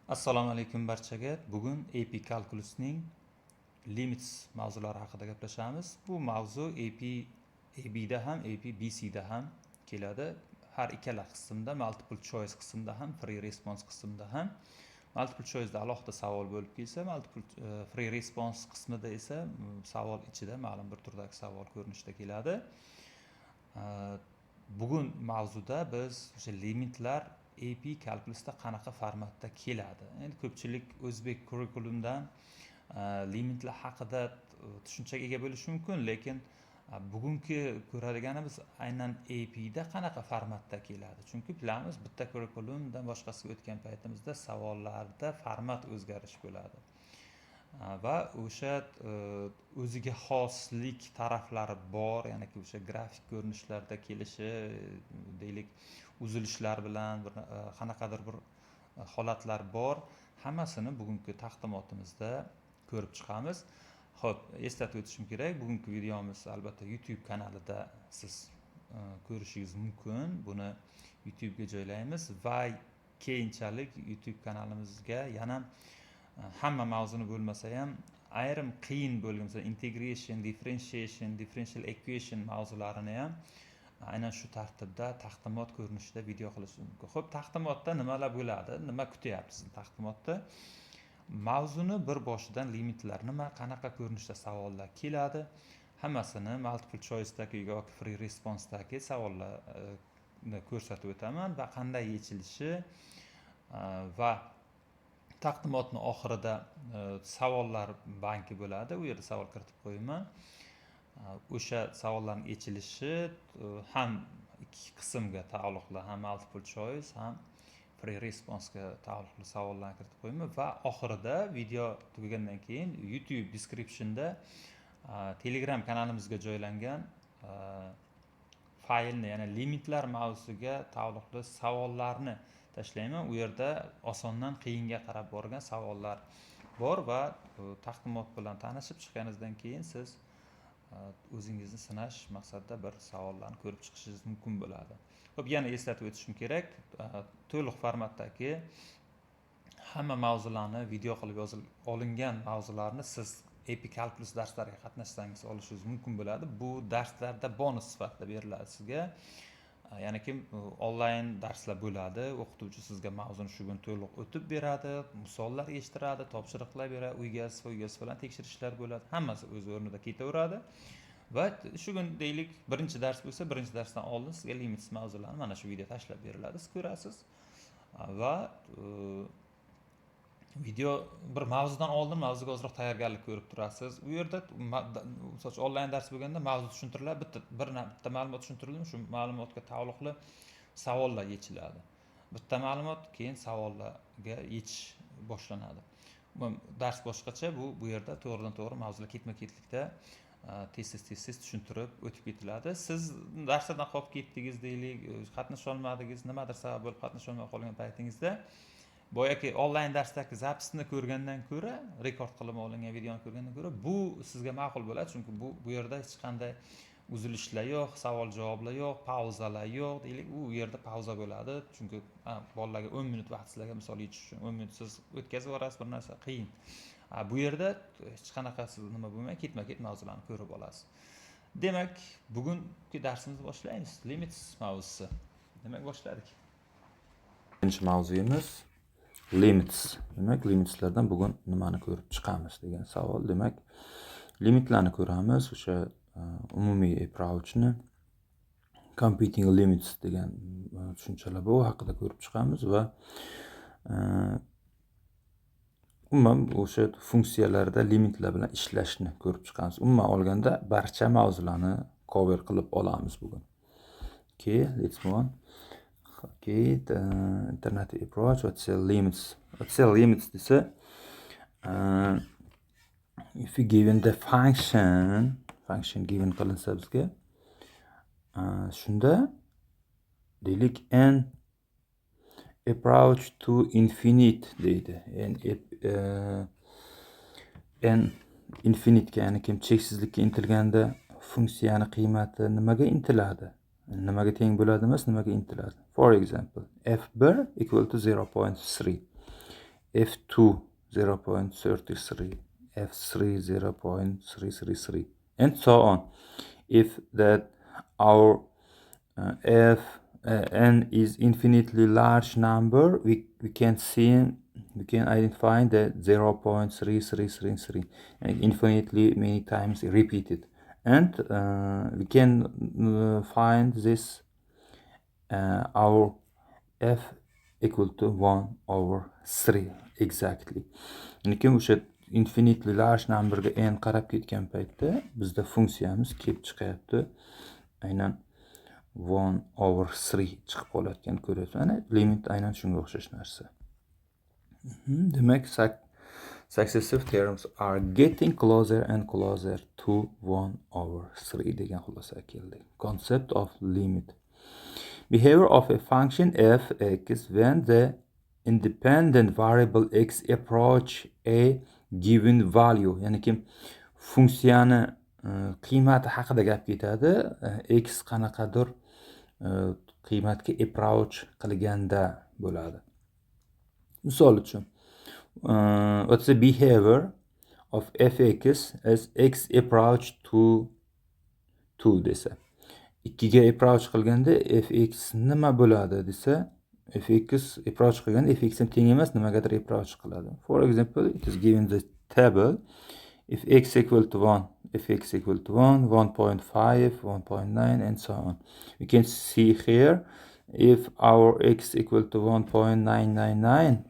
Assalomu alaykum barchaga. Bugun AP Calculusning limits mavzulari haqida gaplashamiz. Bu mavzu AP ABda ham, AP BCda ham keladi. Har ikkala qismda, multiple choice qismida ham, free response qismida ham. Multiple choice'da alohida savol bo'lib kelsa, multiple free response qismida esa savol ichida ma'lum bir turdagi savol ko'rinishida keladi. Bugun mavzuda biz o'sha limitlar AP Calculusda qanaqa formatda keladi. Endi ko'pchilik o'zbek curriculumdan limitlar haqida tushunchaga ega bo'lishi mumkin, lekin bugungi ko'radiganimiz aynan APda qanaqa formatda keladi. Chunki bilamiz, bitta curriculumdan boshqasiga o'tgan paytimizda savollarda format o'zgarish bo'ladi. Va o'sha o'ziga xoslik taraflari bor, ya'niki o'sha grafik ko'rinishlarda kelishi, deylik, uzilishlar bilan bir qanaqadir bir holatlar bor. Hammasini bugungi taqdimotimizda ko'rib chiqamiz. Xo'p, eslatib o'tishim kerak, bugungi videomiz albatta YouTube kanalida siz ko'rishingiz mumkin. Buni YouTubega joylaymiz va keyinchalik YouTube kanalimizga yana hamma mavzuni bo'lmasa ham, ayrim qiyin bo'lgan, masalan, integration, differentiation, differential equation mavzularini ham aynan shu tartibda taqdimot ko'rinishida video qilish mumkin. Xo'p, taqdimotda nimalar bo'ladi? Nima kutyapti sizni taqdimotda? Mavzuni bir boshidan limitlar nima, qanaqa ko'rinishda savollar keladi, hammasini multiple choice'dagi yoki free response'dagi savollarni ko'rsatib o'taman va qanday yechilishi va taqdimotni oxirida savollar banki bo'ladi. U yerda savol kiritib qo'yaman. O'sha savollarni yechilishi ham ikki qismga taalluqli, ham multiple choice, ham free response'ga taalluqli savollarni kiritib qo'ymayman va oxirida, video tugagandan keyin YouTube descriptionda Telegram kanalimizga joylangan faylni, ya'ni limitlar mavzusiga taalluqli savollarni tashlayman. U yerda osondan qiyinga qarab borgan savollar bor va taqdimot bilan tanishib chiqqaningizdan keyin siz o'zingizni sinash maqsadida bir savollarni ko'rib chiqishingiz mumkin bo'ladi. Xo'p, yana eslatib o'tishim kerak, to'liq formatdagi hamma mavzularni video qilib yozib olingan mavzularni siz AP Calculus darslariga qatnashsangiz, olishingiz mumkin bo'ladi. Bu darslarda bonus sifatida beriladi sizga. Ya'ni kim onlayn darslar bo'ladi, o'qituvchi sizga mavzuni shu kun to'liq o'tib beradi, misollar eshittiradi, topshiriqlar beradi, uygasi va uygasi bilan tekshirishlar bo'ladi, hammasi o'z o'rnida ketaveradi. Va shu kun, deylik, birinchi dars bo'lsa, birinchi darsdan oldin sizga limits mavzularini mana shu video tashlab beriladi, siz ko'rasiz va video bir mavzudan oldin mavzuga ozroq tayyorgarlik ko'rib turasiz. U yerda, misol uchun, onlayn dars bo'lganda mavzu tushuntiriladi, bitta bir bitta ma'lumot tushuntiriladi, shu ma'lumotga taalluqli savollar yechiladi, bitta ma'lumot, keyin savollarga yechish boshlanadi. Umuman, dars boshqacha. Bu yerda to'g'ridan to'g'ri mavzular ketma ketlikda tez tez tez tez tushuntirib o'tib ketiladi. Siz darslardan qolib ketdingiz, deylik, qatnasha olmadingiz, nimadir sabab bo'lib qatnasha olmay qolgan paytingizda boyagi onlayn darsdagi запись ni ko'rgandan ko'ra, rekord qilib olingan videoni ko'rgandan ko'ra bu sizga ma'qul bo'ladi, chunki bu yerda hech qanday uzilishlar yo'q, savol javoblar yo'q, pauzalar yo'q. Deylik, u yerda pauza bo'ladi, chunki bolalarga 10 minut vaqt, sizlarga misol yechish uchun 10 minut siz o'tkazib yuborasiz, bir narsa qiyin. Bu yerda hech qanaqa siz nima bo'lmay, ketma ket mavzularni ko'rib olasiz. Demak, bugungi darsimizni boshlaymiz, limits mavzusi. Demak, boshladik. Birinchi mavzuyimiz limits. Demak, limitslardan bugun nimani ko'rib chiqamiz degan savol. Demak, limitlarni ko'ramiz, o'sha umumiy approachni, computing limits degan tushunchalar, bu haqida ko'rib chiqamiz va umuman o'sha funksiyalarda limitlar bilan ishlashni ko'rib chiqamiz. Umuman olganda, barcha mavzularni cover qilib olamiz bugun. Okay, let's move on. Okay, the alternative approach, what's the limits? What's the limits desa, if you given the function, function given qilinsa bizga, shunda deylik, n approach to infinite deydi. N infinitega, ya'ni kim cheksizlikka intilganda funksiyani qiymati nimaga intiladi? Nimaga teng bo'ladi emas, nimaga intiladi? For example, f1 equal to 0.3. f2 0.33, f3 0.333, and so on. If that our f n is infinitely large number, we can see, we can identify that 0.3333 and infinitely many times repeated, and we can find this our f equal to 1/3 exactly. Lekin o'sha infinitely large numberga n qarab ketgan paytda bizda funksiyamiz kelib chiqyapti, aynan 1/3 chiqib qolayotgan ko'ryapsiz. Mana limit aynan shunga o'xshash narsa. Demak, successive terms are getting closer and closer to 1/3 degan xulosaga keldik. Concept of limit. Behavior of a function f x when the independent variable x approach a given value. Ya'ni kim funksiyani qiymati haqida gap ketadi. X qanaqadir qiymatga approach qilganda bo'ladi. Misol uchun, what's the behavior of fx as x approach to 2 desa, 2 ga approach qilganda fx nima bo'ladi desa, fx approach qilganda fx ham teng emas, nimagadir approach qiladi. For example, it is given the table. If x equal to 1, fx equal to 1, 1.5, 1.9, and so on. We can see here if our x equal to 1.999,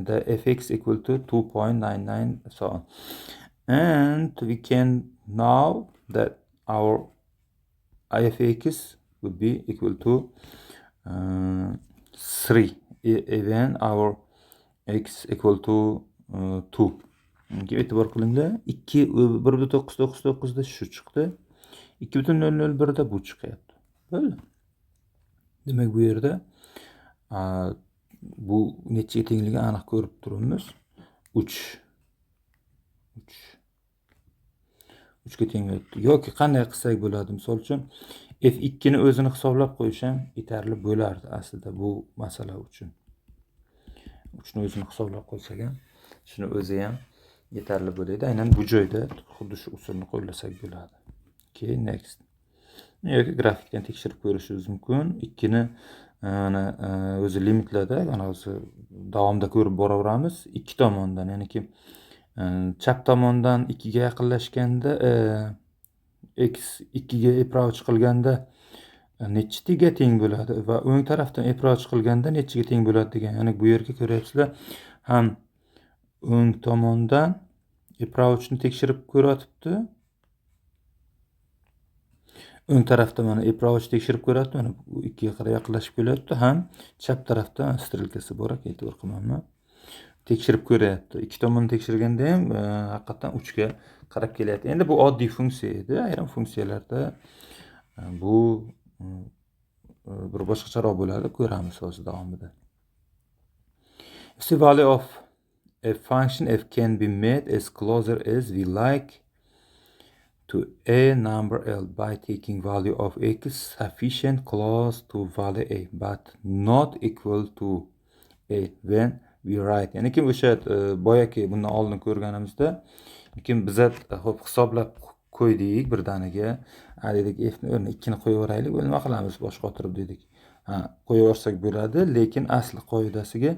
the fx equal to 2.99, so on. And we can know that our fx would be equal to 3 even our x equal to 2. E'tibor qilinglar, 2 1.999 da shu chiqdi, 2.001 da bu chiqyapti. Bo'ldi. Demak, bu yerda bu nechaga tengligini aniq ko'rib turibmiz. 3 3 ga teng bo'ladi. Yoki qanday qilsak bo'ladi? Misol uchun f2 ni o'zini hisoblab qo'yish ham yetarli bo'lardi aslida bu masala uchun. 3 ni o'zini hisoblab qo'ysak ham, shuni o'zi ham yetarli bo'ladi. Aynan bu joyda xuddi shu usulni qo'llasak bo'ladi. Okay, next. Yoki grafikdan tekshirib ko'rishingiz mumkin. 2 ni mana o'zi limitlarda, mana o'zi davomida ko'rib boraveramiz. Ikki tomondan, ya'niki chap tomondan 2 ga yaqinlashganda x 2 ga approach qilganda nechiga teng bo'ladi va o'ng tarafdan approach qilganda nechiga teng bo'ladi degan. Ya'ni bu yerga ko'ryapsizlar, ham o'ng tomondan approachni tekshirib ko'ryapti. O'ng tarafda mana approach tekshirib ko'ryapti, mana bu 2 ga qarab yaqinlashib kelyapti, ham chap tarafda strelkasi bor ekan, e'tibor qilmanman. Tekshirib ko'ryapti. Ikki tomonni tekshirganda ham haqiqatan 3 ga qarab kelyapti. Endi bu oddiy funksiya edi. Ayrim funksiyalarda bu bir boshqacharoq bo'ladi, ko'ramiz hozir davomida. The value of a function f can be made as closer as we like to a number L by taking value of x sufficient close to value a but not equal to a when we write. Ya'ni kim o'sha boyagi bundan oldin ko'rganimizda kim biza hop hisoblab qo'ydik birdaniga, dedik f ni o'rniga 2 ni qo'yaveraylik, nima qilamiz bosh qotirib dedik. Ha, qo'yaversak bo'ladi, lekin asli qoidasiga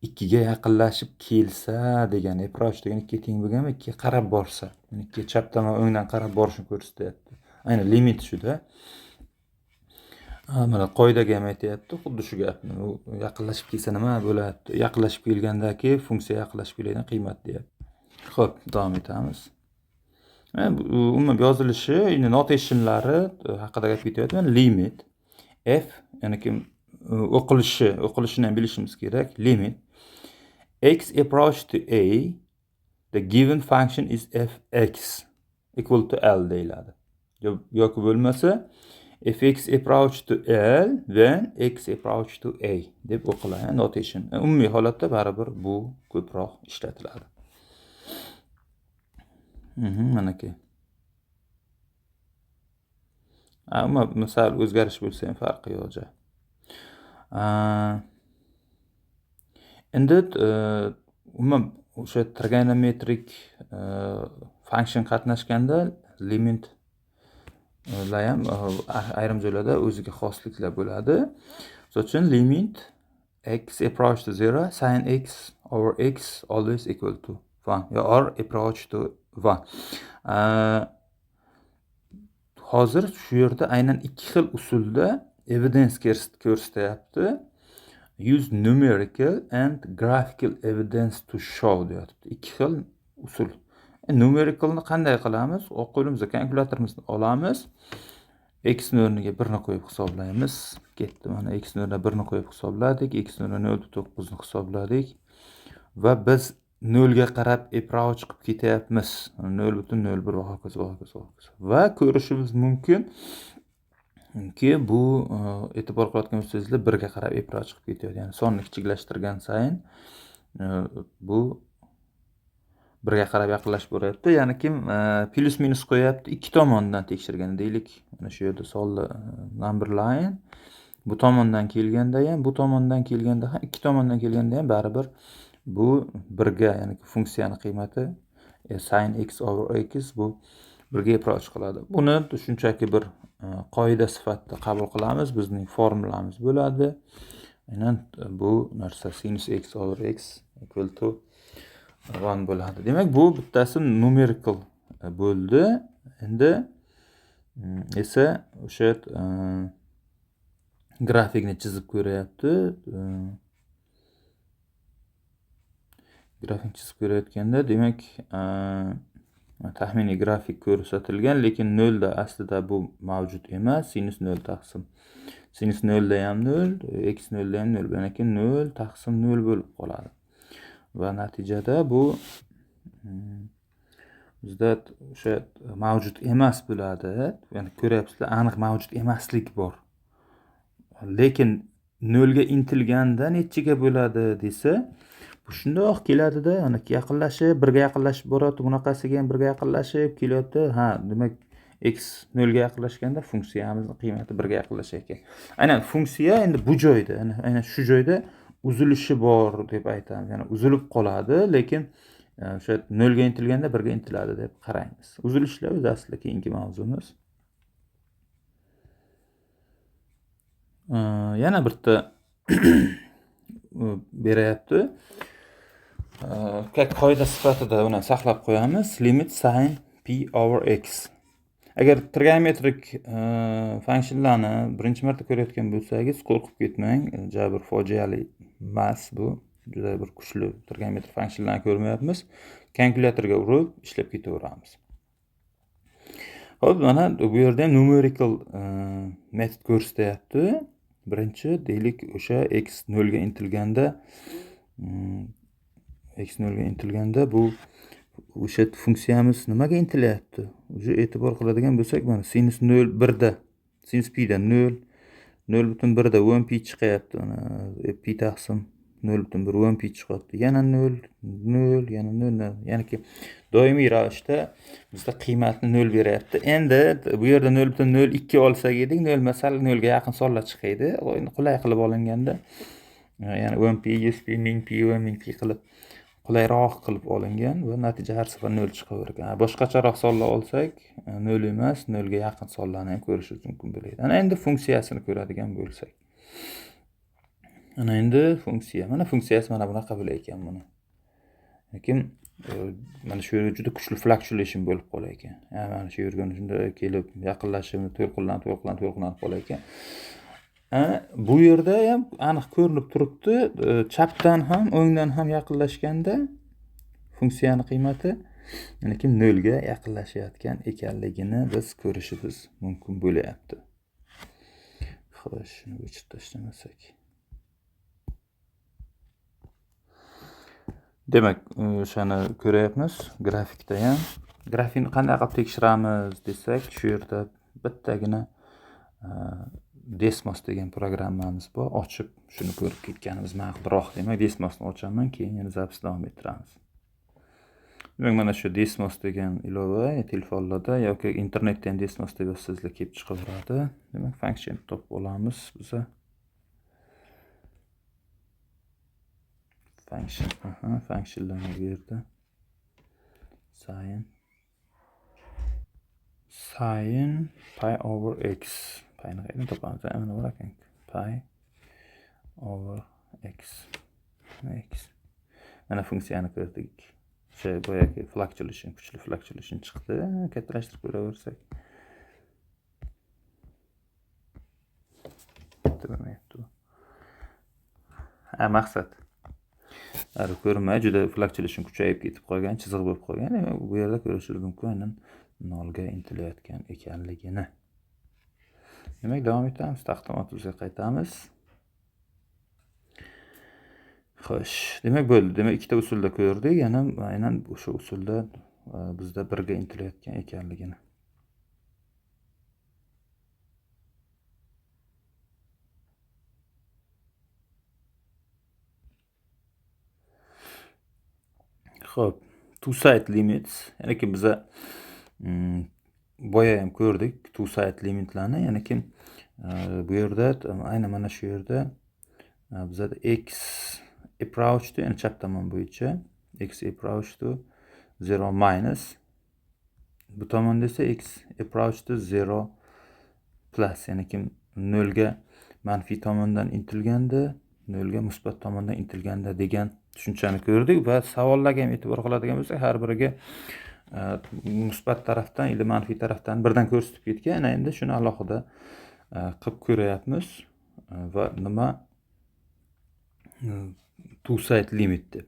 2 ga yaqinlashib kelsa degani, approach degani 2 ga teng bo'lganmi, 2 ga qarab borsa, ya'ni 2 chapdan va o'ngdan qarab borishini ko'rsatyapti. Aynan limit shuda. Mana qoidaga ham aytyapti, xuddi shu gapni. U yaqinlashib kelsa nima bo'ladi? Yaqinlashib kelgandaki funksiya yaqinlashib keladigan qiymat deyapti. Xo'p, davom etamiz. Umuman yozilishi, endi notationlari haqida gap ketyapti. Mana limit f, ya'ni kim o'qilishi, o'qilishini ham bilishimiz kerak. Limit x approach to a, the given function is fx equal to l deyiladi. Yoki bo'lmasa fx approach to l when x approach to a deb o'qiladi notation. Umumiy holatda baribir bu ko'proq ishlatiladi. Manaki. Ammo misol o'zgarish bo'lsa ham farqi yo'q ja. Endi Umuman o'sha trigonometrik function qatnashganda limitlar ham ayrim joylarda o'ziga xosliklar bo'ladi. Misol uchun limit x approach to 0 sin x over x always equal to 1 or approach to 1. Hozir shu yerda aynan ikki xil usulda evidence ko'rsatyapti. Use numerical and graphical evidence to show deyapti. Ikki xil usul. Numericalni qanday qilamiz? Qo'limizga kalkulyatorimizni olamiz. X ni o'rniga 1 ni qo'yib hisoblaymiz. Ketdi, mana x ni o'rniga 1 ni qo'yib hisobladik, x ni o'rniga 0.9 ni hisobladik va biz 0 ga qarab approach qilib ketyapmiz. 0.01 va hokazo va hokazo va hokazo. Va ko'rishimiz mumkinki bu e'tibor qilayotgan bo'lsangizlar 1 ga qarab approach qilib ketyapti. Ya'ni sonni kichiklashtirgan sayin bu 1 ga qarab yaqinlashib boryapti. Ya'ni kim plus minus qo'yapti ikki tomondan tekshirganda, deylik, mana shu yerda sonli number line bu tomondan kelganda ham, bu tomondan kelganda ham, ikki tomondan kelganda ham baribir bu 1 ga, ya'ni funksiyani qiymati sin x over x bu 1 ga approach qiladi. Buni shunchaki bir qoida sifatida qabul qilamiz. Bizning formulamiz bo'ladi. Aynan bu narsa sinus x over x equal to 1 bo'ladi. Demak, bu bittasi numerical bo'ldi. Endi esa o'sha grafikni chizib ko'ryapti. Grafik chizib ko'rayotganda, demak, taxminiy grafik ko'rsatilgan, lekin 0 da aslida bu mavjud emas. Sinus 0 taqsim sinus 0 da ham 0, x 0 da ham 0, ya'ni 0 taqsim 0 bo'lib qoladi. Va natijada bu bizda o'sha mavjud emas bo'ladi. Ya'ni ko'ryapsizlar, aniq mavjud emaslik bor. Lekin 0 ga intilganda nechiga bo'ladi desa, bu shundoq keladida, ya'ni yaqinlashib, 1 ga yaqinlashib boryapti, bunaqasiga ham 1 ga yaqinlashib kelyapti. Ha, demak x 0 ga yaqinlashganda funksiyamizning qiymati 1 ga yaqinlashar ekan. Aynan funksiya endi bu joyda, aynan shu joyda uzilishi bor deb aytamiz. Ya'ni uzilib qoladi, lekin o'sha 0 ga intilganda 1 ga intiladi deb qaraymiz. Uzilishlar o'zi aslida keyingi mavzumiz. Yana bitta beryapti. Qoida sifatida uni saqlab qo'yamiz. Limit sin p over x. Agar trigonometrik functionlarni birinchi marta ko'rayotgan bo'lsangiz, qo'rqib ketmang. Jabr fojiali emas bu. Juda bir kuchli trigonometrik functionlarni ko'rmayapmiz. Kalkulyatorga urib ishlab ketaveramiz. Xo'p, mana bu yerda ham numerical metod ko'rsatyapti. Birinchi deylik o'sha x 0 ga intilganda x 0 ga intilganda bu o'sha funksiyamiz nimaga intilyapti? O'sha e'tibor qiladigan bo'lsak, mana sinus 0 1 da, sinus pi da 0, 0.1 da 10 pi chiqyapti. Mana pi taqsim 0.1 10 pi chiqyapti. Yana 0, 0, yana 0, ya'niki doimiy ravishda bizda qiymatni 0 beryapti. Endi bu yerda 0.02 olsak edik, 0 masal 0 ga yaqin sonlar chiqaydi. Endi qulay qilib olinganda, ya'ni 10 pi, 100 pi, 1000 pi, 10000 pi qilib qulayroq qilib olingan va natija har safar 0 chiqavergan. Boshqacharoq sonlar olsak, 0 emas, 0 ga yaqin sonlarni ham ko'rishingiz mumkin bo'ladi. Ana endi funksiyasini ko'radigan bo'lsak. Ana endi funksiya. Mana funksiyasi mana bunaqa bo'lar ekan buni. Lekin mana shu yerda juda kuchli fluctuation bo'lib qolar ekan. Ya'ni mana shu yerga shunday kelib yaqinlashib, to'lqinlanib, to'lqinlanib, to'lqinlanib qolar ekan. Bu yerda ham aniq ko'rinib turibdi, chapdan ham, o'ngdan ham yaqinlashganda funksiyani qiymati ya'ni 0 ga yaqinlashayotgan ekanligini biz ko'rishimiz mumkin bo'lyapti. Xo'sh, shuni o'chirib tashlamasak. Demak, o'shani ko'ryapmiz grafikda ham. Grafikni qanday qilib tekshiramiz desak, shu yerda bittagina Desmos degan programmamiz bor. Ochib shuni ko'rib ketganimiz ma'qulroq. Demak, Desmosni ochaman, keyin yana zapis davom ettiramiz. Demak, mana shu Desmos degan ilova telefonlarda yoki internetda ham Desmos deb yozsangizlar kelib chiqaveradi. Demak, function topib olamiz biza. Function. Aha, functionlarni bu yerda. Sin pi over x. Pi'ni qayerdan topamiz? Mana bor ekan. Pi over x. X. Mana funksiyani ko'rdik. O'sha boyagi fluctuation, kuchli fluctuation chiqdi. Kattalashtirib ko'raversak. Katta bo'lmayapti bu. Ha, maqsad. Hali ko'rinmay, juda fluctuation kuchayib ketib qolgan, chiziq bo'lib qolgan. Demak, bu yerda ko'rishingiz mumkin aynan nolga intilayotgan ekanligini. Demak, davom etamiz, taqdimotimizga qaytamiz. Xo'sh, demak bo'ldi. Demak, ikkita usulda ko'rdik, yana aynan o'sha usulda bizda birga intilayotgan ekanligini. Xo'p, two side limits, ya'ni ki biza boya ham ko'rdik two side limitlarni, ya'ni ki bu yerda aynan mana shu yerda bizada x approach to, ya'ni chap tomon bo'yicha x approach to 0 minus, bu tomonda esa x approach to 0 plus, ya'ni ki nolga manfiy tomondan intilganda, nolga musbat tomondan intilganda degan tushunchani ko'rdik va savollarga ham e'tibor qiladigan bo'lsak, har biriga musbat tarafdan yoki manfiy tarafdan birdan ko'rsatib ketgan. Ana endi shuni alohida qilib ko'ryapmiz va nima two side limit deb.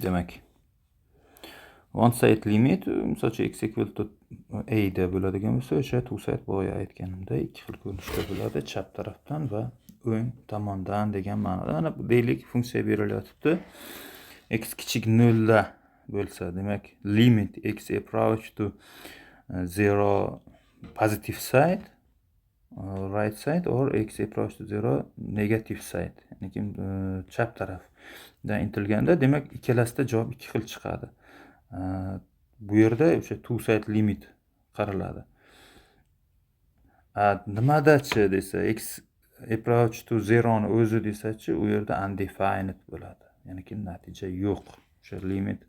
Demak, one side limit, misol uchun x equal to a da bo'ladigan bo'lsa, o'sha two side boya aytganimda ikki xil ko'rinishda bo'ladi, chap tarafdan va o'ng tomondan degan ma'noda. Mana bu deylik funksiya berilyotibdi. X kichik nolda bo'lsa, demak limit x approach to 0 positive side, right side, or x approach to 0 negative side, ya'ni chap tarafdan intilganda, demak ikkalasida javob ikki xil chiqadi. Bu yerda o'sha two side limit qaraladi. Nimadachi desa, x approach to 0 ni o'zi desachi, u yerda undefined bo'ladi. Ya'ni ki natija yo'q. O'sha limit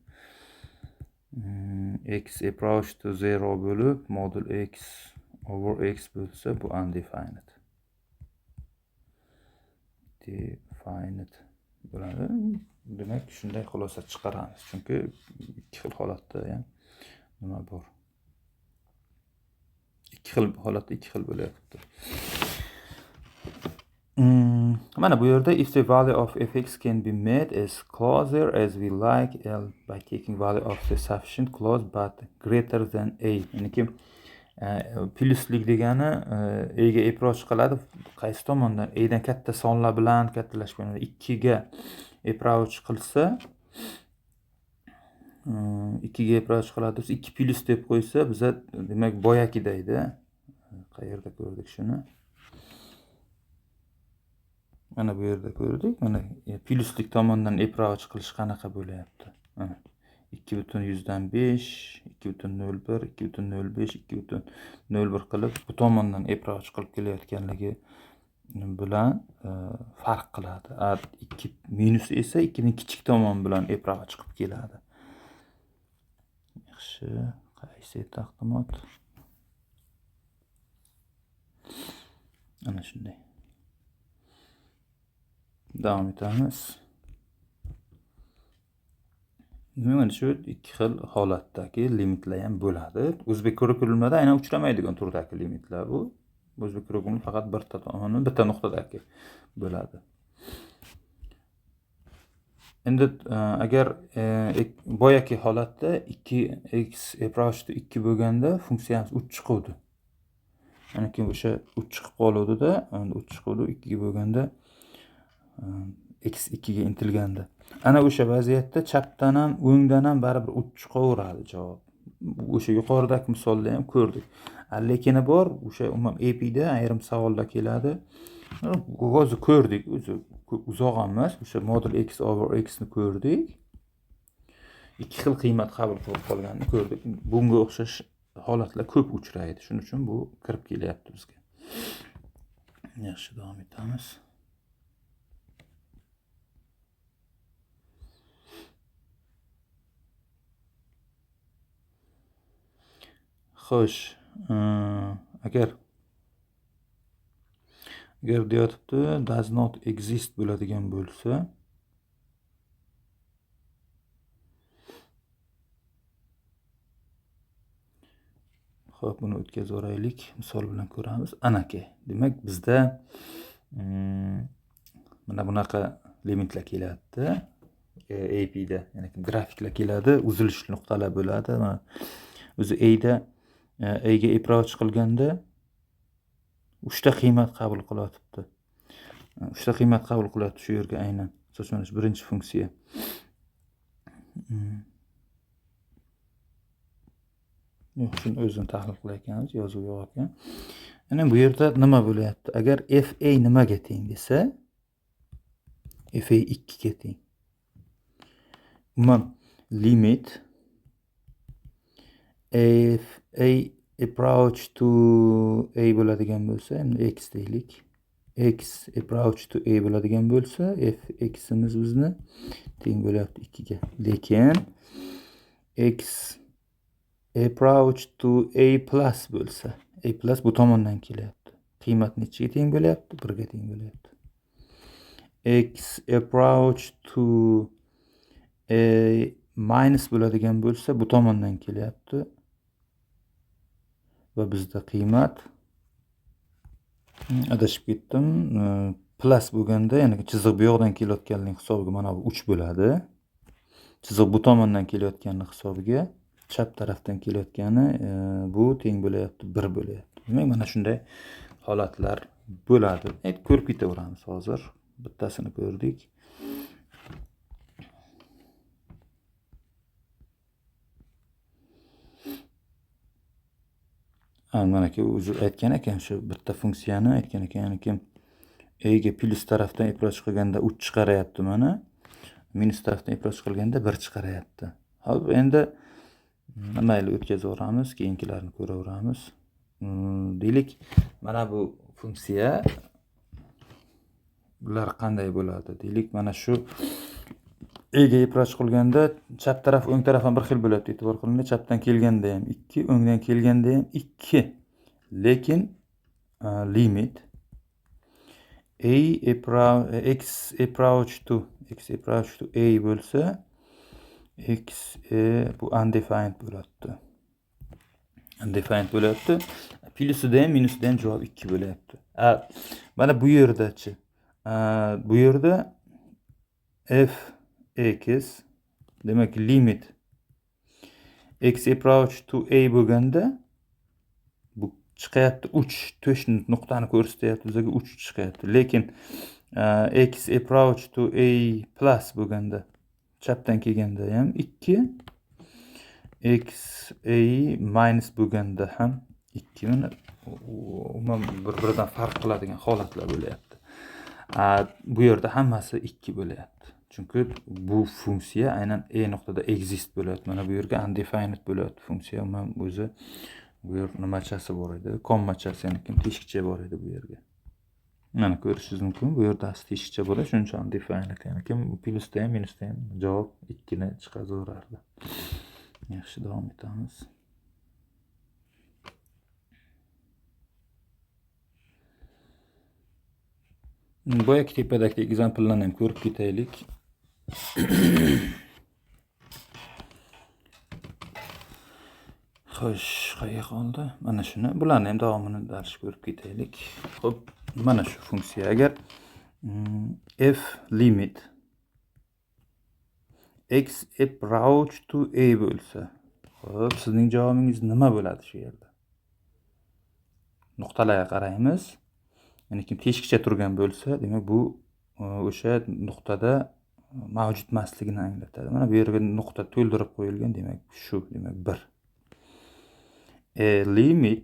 x approach to 0 bo'lib modul x over x bo'lsa, bu undefined. Defined bo'ladi. Demak, shunday xulosa chiqaramiz. Chunki ikki xil holatda ham nima bor? Ikki xil holatda ikki xil bo'lyapti. Mana bu yerda if the value of fx can be made as closer as we like L by taking value of the sufficient close but greater than a. Ya'ni ki pluslik degani a ga approach qiladi qaysi tomondan? A dan katta sonlar bilan kattalashgan 2 ga approach qilsa, 2 ga approach qiladi, 2 plus deb qo'ysa, biza demak boyakidaydi. Qayerda ko'rdik shuni? Mana bu yerda ko'rdik. Mana pluslik tomondan approach qilish qanaqa bo'lyapti? Mana ikki butun yuzdan besh, ikki butun nol bir, ikki butun nol besh, ikki butun nol bir qilib bu tomondan approach qilib kelayotganligi bilan farq qiladi. A 2 minus esa 2ning kichik tomon bilan approach qilib keladi. Yaxshi, qaysi taqdimot? Ana shunday. Davom etamiz. Demak, mana shu ikki xil holatdagi limitlar ham bo'ladi. O'zbek kurikulumida aynan uchramaydigan turdagi limitlar bu. O'zbek kurikulumi faqat birta tomoni, bitta nuqtadagi bo'ladi. Endi agar boyagi holatda ikki x approach to 2 bo'lganda funksiyamiz 3 chiquvdi. Ya'ni ki o'sha 3 chiqib qoluvdi-da, endi 3 chiquvdi 2 ga bo'lganda, x 2 ga intilganda. Ana o'sha vaziyatda chapdan ham, o'ngdan ham baribir 3 chiqaveradi javob. O'sha yuqoridagi misolda ham ko'rdik. Lekini bor, o'sha umuman A P da ayrim savollar keladi. Hozir ko'rdik, o'zi ko'p uzoq emas, o'sha modul x over x ni ko'rdik. Ikki xil qiymat qabul qilib qolganini ko'rdik. Bunga o'xshash holatlar ko'p uchraydi. Shuning uchun bu kirib kelyapti bizga. Yaxshi, davom etamiz. Xo'sh, agar deyotibdi does not exist bo'ladigan bo'lsa, xo'p, buni o'tkazib yuboraylik, misol bilan ko'ramiz. Anaki, demak bizda mana bunaqa limitlar keladi. APda, ya'ni grafiklar keladi, uzilish nuqtalar bo'ladi. Mana o'zi A da A ga approach qilganda 3 ta qiymat qabul qilyapti. 3 ta qiymat qabul qilyapti shu yerga aynan. Mana shu birinchi funksiya. Yo'q, shuni o'zini tahlil qilayotganmiz, yozuv yo'q ekan. Endi bu yerda nima bo'lyapti? Agar FA nimaga teng desa, FA 2 ga teng. Umuman limit FA approach to A bo'ladigan bo'lsa, endi x deylik. X approach to A bo'ladigan bo'lsa, f x'imiz bizni teng bo'lyapti 2 ga. Lekin x approach to A plus bo'lsa, A plus bu tomondan kelyapti. Qiymat nechaga teng bo'lyapti? 1 ga teng bo'lyapti. X approach to A minus bo'ladigan bo'lsa, bu tomondan kelyapti. Va bizda qiymat, adashib ketdim, plus bo'lganda, ya'ni chiziq bu yoqdan kelayotganning hisobiga mana bu 3 bo'ladi. Chiziq bu tomondan kelayotganning hisobiga chap tarafdan kelayotgani bu teng bo'lyapti, 1 bo'lyapti. Demak, mana shunday holatlar bo'ladi. Endi ko'rib ketaveramiz hozir. Bittasini ko'rdik. Manaki o'zi aytgan ekan, shu bitta funksiyani aytgan ekan, ya'ni kim A ga plus tarafdan approach qilganda 3 chiqaryapti mana, minus tarafdan approach qilganda 1 chiqaryapti. Hop, endi mayli o'tkazib yuboramiz, keyingilarini ko'raveramiz. Deylik, mana bu funksiya bular qanday bo'ladi? Deylik, mana shu A ga approach qilganda chap taraf o'ng taraf ham bir xil bo'ladi. E'tibor qilinglar, chapdan kelganda ham 2, o'ngdan kelganda ham 2. Lekin limit A x approach to A bo'lsa, x bu undefined bo'ladi. Undefined bo'lyapti. Plusida ham minusida ham javob 2 bo'lyapti. Mana bu yerda-chi. Bu yerda f x, demak limit x approach to A bo'lganda bu chiqyapti 3, to'sh nuqtani ko'rsatyapti bizga, 3 chiqyapti. Lekin x approach to A plus bo'lganda chapdan kelganda ham 2, x a minus bo'lganda ham 2. Mana umuman bir-biridan farq qiladigan holatlar bo'lyapti. Bu yerda hammasi 2 bo'lyapti. Chunki bu funksiya aynan a nuqtada exist bo'lyapti. Mana bu yerga undefined bo'lyapti funksiya. Umuman o'zi bu yer nimachasi bor edi? Kommachasi, ya'ni kim teshikcha bor edi bu yerga. Mana ko'rishingiz mumkin, bu yerda teshikcha bo'ladi, shuning uchun undefined, ya'ni kim plusda ham minusda ham javob 2 ni chiqaverardi. Yaxshi, davom etamiz. Boyagi tepadagi examplelarni ham ko'rib ketaylik. Xo'sh, qayerga qoldi? Mana shuni, bularni ham davomini dars ko'rib ketaylik. Xo'p, mana shu funksiya agar f limit x approach to a bo'lsa, xo'p, sizning javobingiz nima bo'ladi shu yerda? Nuqtalarga qaraymiz. Ya'ni kim teshikcha turgan bo'lsa, demak bu o'sha nuqtada mavjud emasligini anglatadi. Mana bu yerga nuqta to'ldirib qo'yilgan, demak shu, demak 1. Limit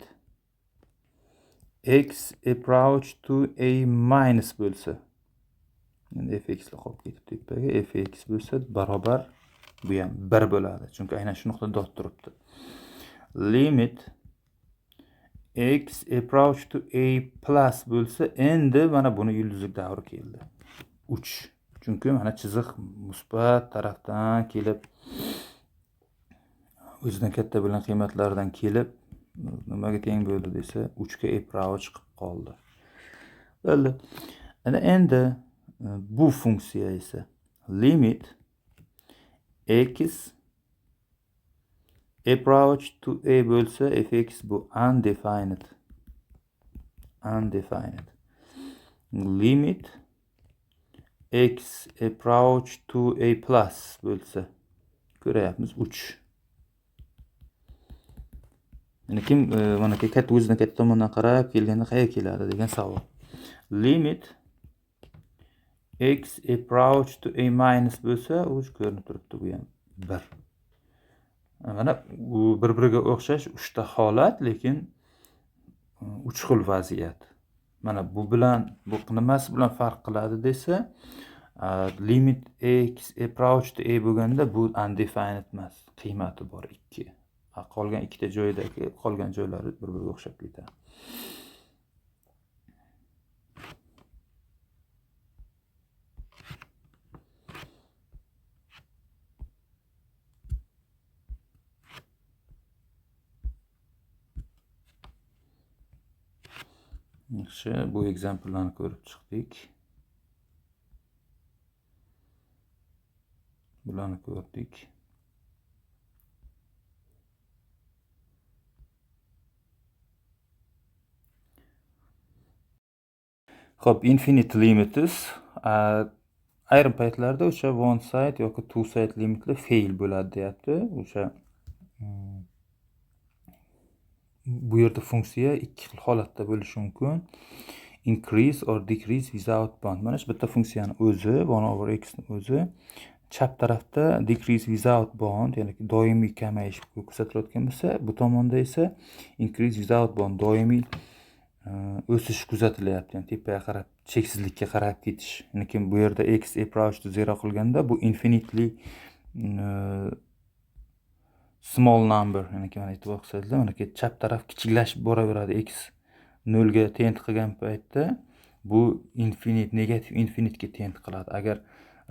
x approach to a minus bo'lsa, endi fx li qolib ketibdi tepaga, fx bo'lsa barobar bu ham 1 bo'ladi, chunki aynan shu nuqtada dot turibdi. Limit x approach to a plus bo'lsa, endi mana buni yulduzlik davri keldi. 3. Chunki mana chiziq musbat tarafdan kelib, o'zidan katta bo'lgan qiymatlardan kelib nimaga teng bo'ldi desa, 3 ga approach qilib qoldi. Bo'ldi. Ana endi bu funksiya esa limit x approach to a bo'lsa, fx bu undefined. Undefined. Limit x approach to a plus bo'lsa, ko'ryapmiz 3. Ya'ni kim mana katta o'zidan katta tomondan qarab kelganda qayerga keladi degan savol. Limit x approach to a minus bo'lsa, u ko'rinib turibdi, bu ham 1. Mana u bir-biriga o'xshash 3 ta holat, lekin 3 xil vaziyat. Mana bu bilan bu nimasi bilan farq qiladi desa, limit x approach to a bo'lganda bu undefined emas, qiymati bor 2. Qolgan ikkita joydagi qolgan joylari bir-biriga o'xshab ketadi. Yaxshi, bu example'larni ko'rib chiqdik. Bularni ko'rdik. Xo'p, infinite limits. Ayrim paytlarda o'sha one side yoki two side limitlar fail bo'ladi deyapti. O'sha bu yerda funksiya ikki xil holatda bo'lishi mumkin. Increase or decrease without bound. Mana shu bitta funksiyani o'zi, 1 over x ni o'zi chap tarafda decrease without bound, ya'ni doimiy kamayish kuzatilayotgan bo'lsa, bu tomonda esa increase without bound, doimiy o'sish kuzatilyapti, ya'ni tepaga qarab, cheksizlikka qarab ketish. Ya'ni kim bu yerda x approach to 0 qilganda bu infinitely small number, ya'ni mana e'tibor qilsangizlar, mana chap taraf kichiklashib boraveradi. X 0 ga tend qilgan paytda bu infinite, negativ infinitega tend qiladi. Agar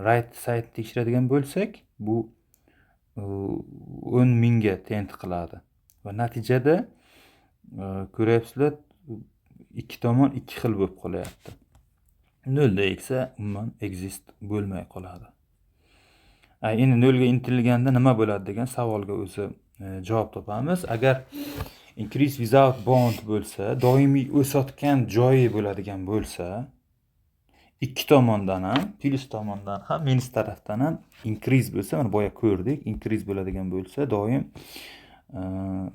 right side tekshiradigan bo'lsak, bu 10 mingga tend qiladi. Va natijada ko'ryapsizlar, ikki tomon ikki xil bo'lib qolyapti. 0da esa umuman exist bo'lmay qoladi. Endi 0 ga intilganda nima bo'ladi degan savolga o'zi javob topamiz. Agar increase without bound bo'lsa, doimiy o'sayotgan joyi bo'ladigan bo'lsa, ikki tomondan ham, plus tomondan ham, minus tarafdan ham increase bo'lsa, mana boya ko'rdik, increase bo'ladigan bo'lsa, doim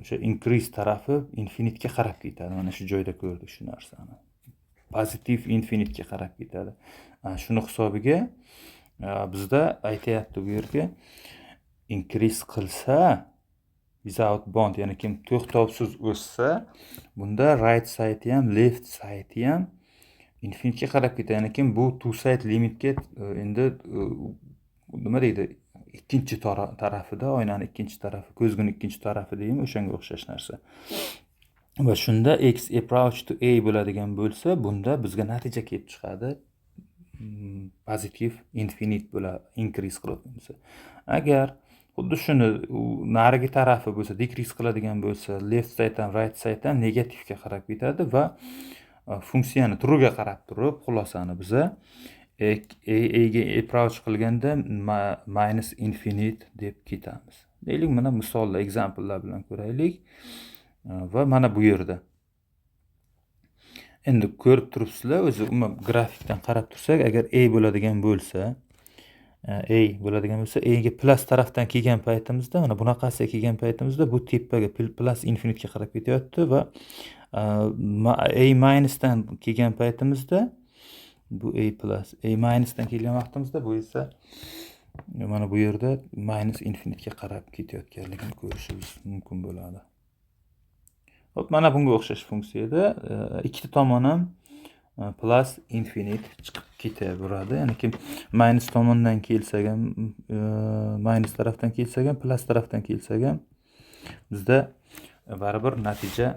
o'sha increase tarafi infinitga qarab ketadi. Mana shu joyda ko'rdik shu narsani. Pozitiv infinitga qarab ketadi. Shuni hisobiga bizda aytayapti bu yerga increase qilsa without bound, ya'ni kim to'xtovsiz o'ssa, bunda right side ham, left side ham infinitga qarab ketadi. Ya'ni kim bu two side limitga endi nima deydi, ikkinchi tarafida, oynani ikkinchi tarafi, ko'zguni ikkinchi tarafi deymi, o'shanga o'xshash narsa. Va shunda x approach to a bo'ladigan bo'lsa, bunda bizga natija kelib chiqadi. Pozitiv infinit bo'ladi, increase qiladigan bo'lsa. Agar xuddi shuni narigi tarafi bo'lsa, decrease qiladigan bo'lsa, left side ham, right side ham negativga qarab ketadi va funksiyani turiga qarab turib, xulosani biza a ga approach qilganda minus infinite deb ketamiz. Deylik, mana misollar, examplelar bilan ko'raylik. Va mana bu yerda endi ko'rib turibsizlar, o'zi umuman grafikdan qarab tursak, agar a bo'ladigan bo'lsa, a bo'ladigan bo'lsa, a ga plus tarafdan kelgan paytimizda, mana bunaqasiga kelgan paytimizda bu tepaga plus infinitga qarab ketyapti va a minusdan kelgan paytimizda bu a plus, a minusdan kelgan vaqtimizda bu esa mana bu yerda minus infinitga qarab ketayotganligini ko'rishimiz mumkin bo'ladi. Hop, mana bunga o'xshash funksiyada ikkita tomon ham plus infinite chiqib ketaveradi. Ya'ni kim minus tomondan kelsak ham, minus tarafdan kelsak ham, plus tarafdan kelsak ham bizda baribir natija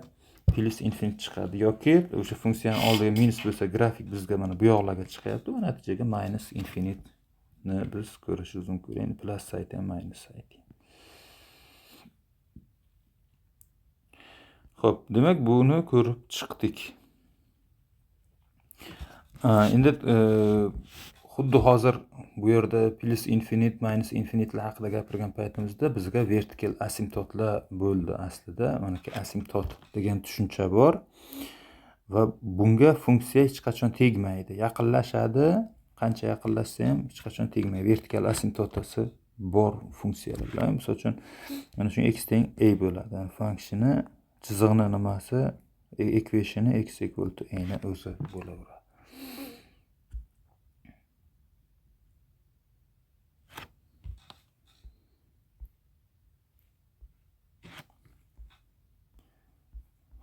Plus infinite chiqadi yoki o'sha funksiyani oldiga minus bo'lsa grafik bizga mana bu yoqlarga chiqyapti va natijaga minus infinite-ni biz ko'rishimiz mumkin. Endi plus sayt ham minus sayt. Xo'p, demak buni ko'rib chiqdik. Endi xuddi hozir bu yerda plus infinite, minus infinite haqida gapirgan paytimizda bizga vertikal asimptotlar bo'ldi aslida. Manaki asimptot degan tushuncha bor va bunga funksiya hech qachon tegmaydi. Yaqinlashadi, qancha yaqinlashsa ham hech qachon tegmaydi. Vertikal asimptotasi bor funksiyalar bilan. Misol uchun, mana shu x teng a bo'ladi. Yani functioni chizig'ini nimasi, equationi x equal to a ni o'zi bo'laveradi.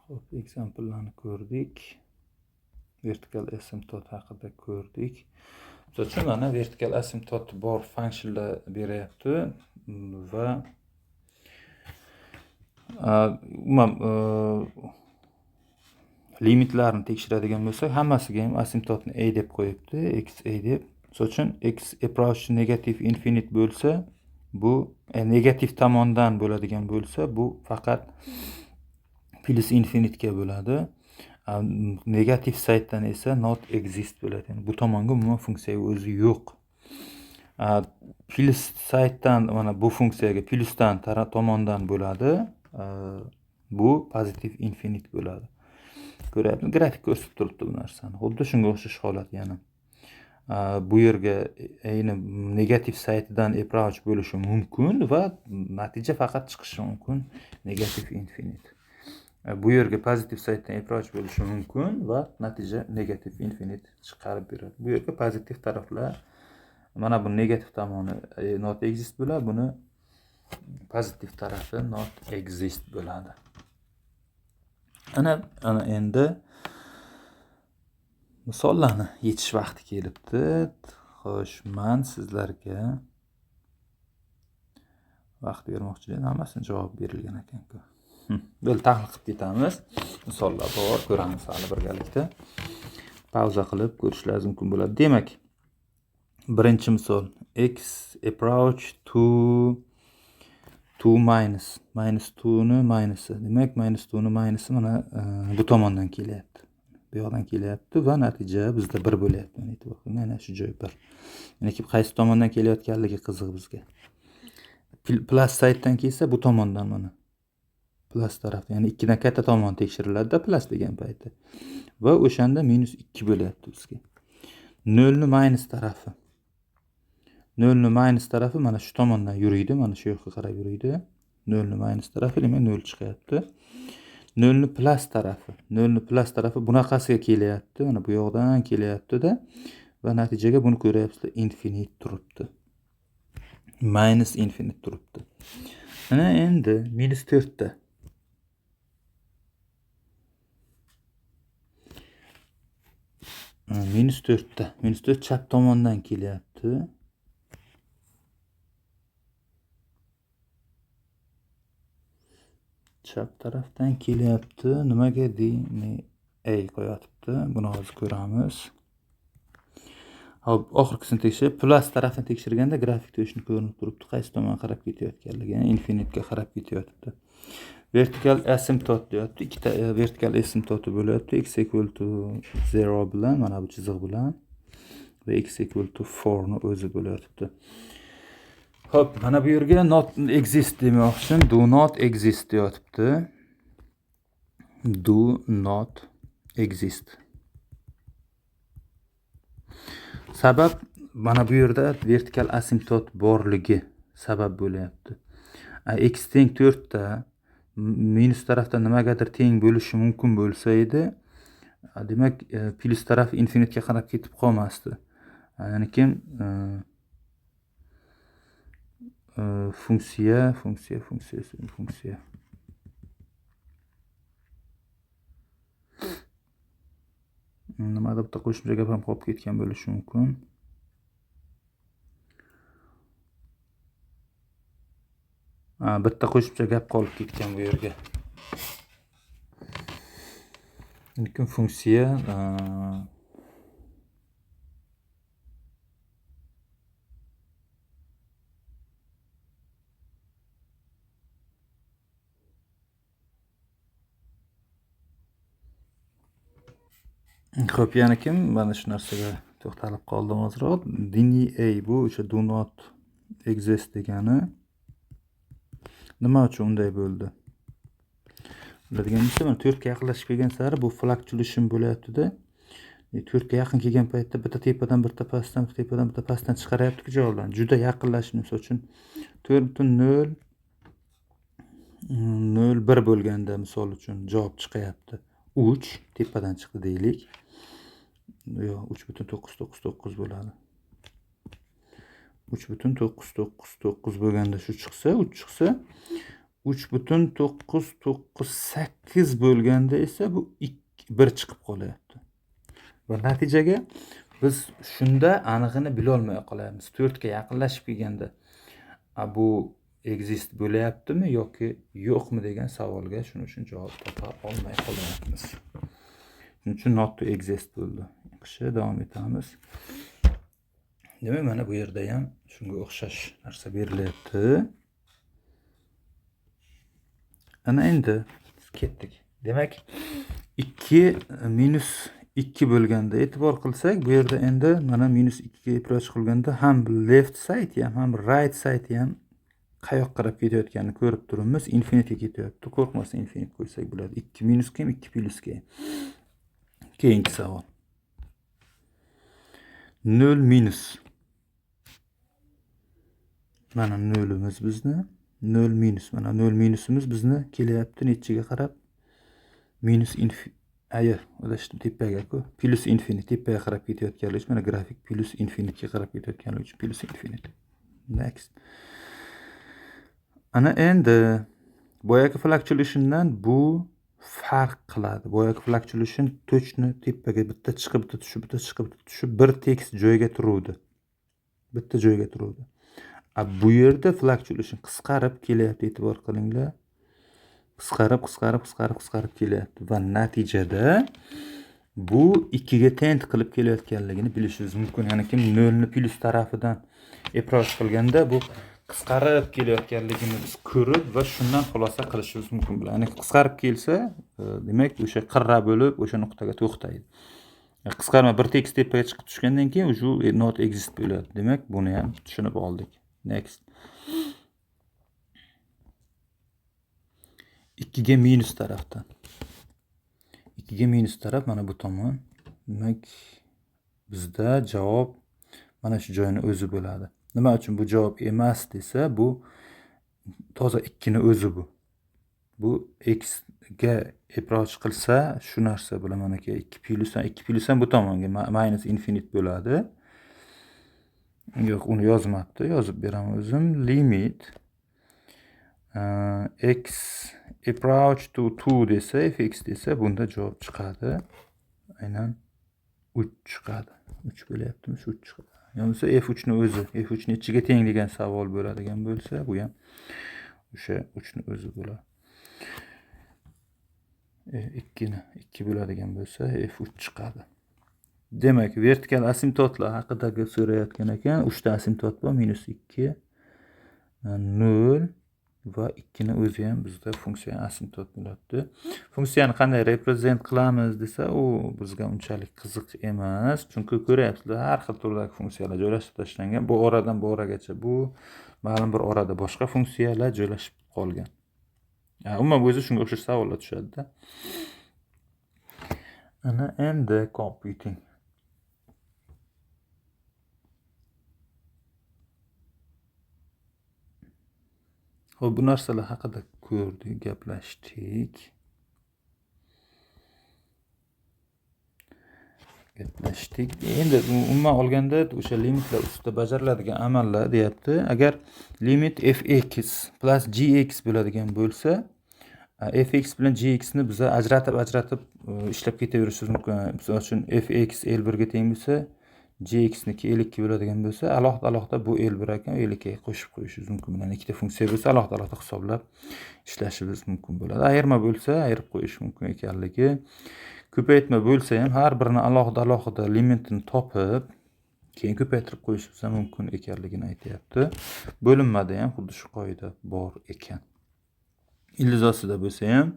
Xo'p, example'larni ko'rdik. Vertikal asymptote haqida ko'rdik. Misol uchun, mana vertikal asymptote bor functionlar beryapti va umuman limitlarni tekshiradigan bo'lsak, hammasiga ham asimptotni a deb qo'yibdi, x a deb. Misol uchun, x approach negative infinite bo'lsa, bu negativ tomondan bo'ladigan bo'lsa, bu faqat plus infinite ga bo'ladi. Negativ saytdan esa not exist bo'ladi. Ya'ni bu tomonga umuman funksiya o'zi yo'q. Plus saytdan mana bu funksiyaga plusdan tomondan bo'ladi. Bu pozitiv infinite bo'ladi. Ko'ryapmiz, grafik ko'rsatib turibdi bu narsani. Xuddi shunga o'xshash holat yana. Bu yerga ayni negativ saytidan approach bo'lishi mumkin va natija faqat chiqishi mumkin negativ infinite. Bu yerga pozitiv saytdan approach bo'lishi mumkin va natija negativ infinite chiqarib beradi. Bu yerga pozitiv taraflar, mana bu negativ tomoni not exist bo'ladi, buni pozitiv tarafi not exist bo'ladi. Ana endi misollarni yechish vaqti kelibdi. Xo'sh, men sizlarga vaqt bermoqchi edim, hammasini javob berilgan ekan-ku. Böyle tahlil qilib ketamiz. Misollar bor, ko'ramiz hali birgalikda. Pauza qilib ko'rishlaringiz mumkin bo'ladi. Demak, birinchi misol x approach to 2 minus, minus 2 ni minusi. Demak, minus 2 ni minusi mana bu tomondan kelyapti. Bu yoqdan kelyapti va natija bizda 1 bo'lyapti. Mana e'tibor qiling, mana shu joy 1. Ya'ni qaysi tomondan kelayotganligi qiziq bizga. Plus saytdan kelsa bu tomondan mana. Plus tarafda, ya'ni 2 dan katta tomon tekshiriladi-da plus degan payti. Va o'shanda minus 2 bo'lyapti bizga. 0 ni minus tarafi. 0 ni minus tarafi mana shu tomondan yuriydi, mana shu yoqqa qarab yuriydi. 0 ni minus tarafi demak 0 chiqyapti. 0 ni plus tarafi, 0 ni plus tarafi bunaqasiga kelyapti, mana bu yoqdan kelyapti-da va natijaga buni ko'ryapsizlar, infinite turibdi. Minus infinite turibdi. Mana endi minus 4 ta. Minus 4 ta. Minus 4 chap tomondan kelyapti. Chap tarafdan kelyapti. Nimaga D ni A qo'yapti? Buni hozir ko'ramiz. Hop, oxirgisini tekshirib, plus tarafini tekshirganda grafikda o'shni ko'rinib turibdi, qaysi tomonga qarab ketayotganligi, ya'ni infinitga qarab ketyapti. Vertikal asymptote deyapti. Ikkita vertikal asymptote bo'lyapti. X equal to 0 bilan, mana bu chiziq bilan va x equal to 4 ni o'zi bo'lyapti. Xo'p, mana bu yerga not exist demoqchim, do not exist deyapti. Do not exist. Sabab mana bu yerda vertikal asimptot borligi sabab bo'lyapti. X teng 4 ta minus tarafda nimagadir teng bo'lishi mumkin bo'lsa edi, demak, plus taraf infinitga qarab ketib qolmasdi. Ya'ni kim funksiya. Nimada bitta qo'shimcha gap ham qolib ketgan bo'lishi mumkin. Bitta qo'shimcha gap qolib ketgan bu yerga. Lekin funksiya Xo'p, yana kim mana shu narsaga to'xtalib qoldim ozroq. Deny bu o'sha do not exist degani. Nima uchun unday bo'ldi? Biladigan bo'lsa, mana 4 ga yaqinlashib kelgan sari bu fluctuation bo'lyapti-da. 4 ga yaqin kelgan paytda bitta tepadan bitta pastdan, bitta tepadan bitta pastdan chiqaryapti-ku javoblarni. Juda yaqinlashib, misol uchun 4.001 bo'lganda misol uchun javob chiqyapti. 3 tepadan chiqdi deylik. Yo'q, 3.999 bo'ladi. 3.999 bo'lganda shu chiqsa, 3 chiqsa, 3.998 bo'lganda esa bu 1 chiqib qolyapti. Va natijaga biz shunda anig'ini bila olmay qolyapmiz. 4 ga yaqinlashib kelganda bu exist bo'lyaptimi yoki yo'qmi degan savolga shuning uchun javob topa olmay qolyapmiz. Shuning uchun not to exist bo'ldi. Yaxshi, davom etamiz. Demak, mana bu yerda ham shunga o'xshash narsa berilyapti. Ana endi ketdik. Demak, 2 minus 2 bo'lganda e'tibor qilsak, bu yerda endi mana minus 2 ga approach qilganda ham left side ham, ham right side ham qayoqqa qarab ketayotganini ko'rib turibmiz. Infinitga ketyapti. Qo'rqmasdan infinit qo'ysak bo'ladi. 2 minus kim, 2 plus kim. Keyingi savol. 0 minus. Mana nolimiz bizni. 0 minus. Mana 0 minusimiz bizni kelyapti nechiga qarab? Minus ayir, adashdim, tepaga-ku. Plus infinit tepaga qarab ketayotganligi uchun mana grafik plus infinitga qarab ketayotganligi uchun plus infinit. Next. Ana endi boyagi fluctuationdan bu farq qiladi. Boyagi fluctuation tochni tepaga bitta chiqib, bitta tushib, bitta chiqib, bitta tushib bir tekis joyga turuvdi. Bitta joyga turuvdi. A bu yerda fluctuation qisqarib kelyapti, e'tibor qilinglar. Qisqarib, qisqarib, qisqarib, qisqarib kelyapti va natijada bu 2 ga tend qilib kelayotganligini bilishingiz mumkin. Ya'ni kim 0 ni plus tarafidan approach qilganda bu qisqarib kelayotganligini biz ko'rib va shundan xulosa qilishimiz mumkin bo'ladi. Ya'ni qisqarib kelsa, demak o'sha qirra bo'lib o'sha nuqtaga to'xtaydi. Qisqarma bir tekis tepaga chiqib tushgandan keyin o'sha not exist bo'ladi. Demak, buni ham tushunib oldik. Next. 2 ga minus tarafdan. 2 ga minus taraf mana bu tomon. Demak, bizda javob mana shu joyini o'zi bo'ladi. Nima uchun bu javob emas desa, bu toza 2 ni o'zi bu. Bu x ga approach qilsa, shu narsa bilan manaki 2 plus ham, 2 plus ham bu tomonga minus infinit bo'ladi. Yo'q, uni yozmabdi. Yozib beraman o'zim. Limit x approach to 2 desa, fx desa, bunda javob chiqadi. Aynan 3 chiqadi. 3 bo'lyaptimi? Shu 3 chiqadi. Yo'qsa f3 ni o'zi, f3 nechiga teng degan savol bo'ladigan bo'lsa, bu ham o'sha 3 ni o'zi bo'ladi. 2ni 2 bo'ladigan bo'lsa, f3 chiqadi. Demak, vertikal asimptotlar haqida gap so'rayotgan ekan. 3 ta asimptot bor, minus 2, 0 va 2 ni o'zi ham bizda funksiya asimptot bo'ladi. Funksiyani qanday reprezent qilamiz desa, u bizga unchalik qiziq emas, chunki ko'ryapsizlar, har xil turdagi funksiyalar joylashib tashlangan. Bu oradan bu oragacha bu ma'lum bir orada boshqa funksiyalar joylashib qolgan. Umuman o'zi shunga o'xshash savollar tushadi-da. Ana endi computing. Xo'p, bu narsalar haqida ko'rdik, gaplashdik. Gaplashdik. Endi umuman olganda o'sha limitlar ustida bajariladigan amallar deyapti. Agar limit fx plus gx bo'ladigan bo'lsa, fx bilan gx ni biz ajratib-ajratib ishlab ketaverishimiz mumkin. Misol uchun fx L1 ga teng bo'lsa, gx niki L2 bo'ladigan bo'lsa, alohida-alohida bu L1 ekan, L2 ga qo'shib qo'yishingiz mumkin. Ya'ni ikkita funksiya bo'lsa, alohida-alohida hisoblab ishlashimiz mumkin bo'ladi. Ayirma bo'lsa, ayirib qo'yish mumkin ekanligi. Ko'paytma bo'lsa ham har birini alohida alohida limitini topib, keyin ko'paytirib qo'yishimiz ham mumkin ekanligini aytyapti. Bo'linmada ham xuddi shu qoida bor ekan. Ildiz ostida bo'lsa ham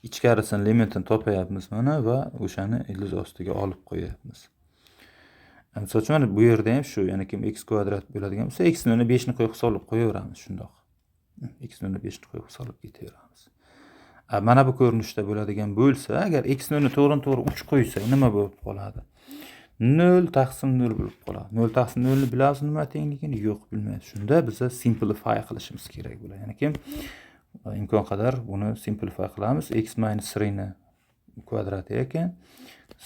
ichkarisini limitini topayapmiz mana va o'shani ildiz ostiga olib qo'yapmiz. Misol uchun mana bu yerda ham shu, ya'ni kim x kvadrat bo'ladigan bo'lsa, x ni 5 ni qo'yib hisoblab qo'yaveramiz shundoq. X ni 5 ni qo'yib hisoblab ketaveramiz. Mana bu ko'rinishda bo'ladigan bo'lsa, agar x ni to'g'ridan-to'g'ri 3 qo'ysak, nima bo'lib qoladi? 0 taqsim 0 bo'lib qoladi. 0 taqsim 0 ni bilamiz nima tengligini? Yo'q, bilmaymiz. Shunda biz simplify qilishimiz kerak bo'ladi. Ya'ni kim imkon qadar buni simplify qilamiz. X minus 3 ni kvadrati ekan.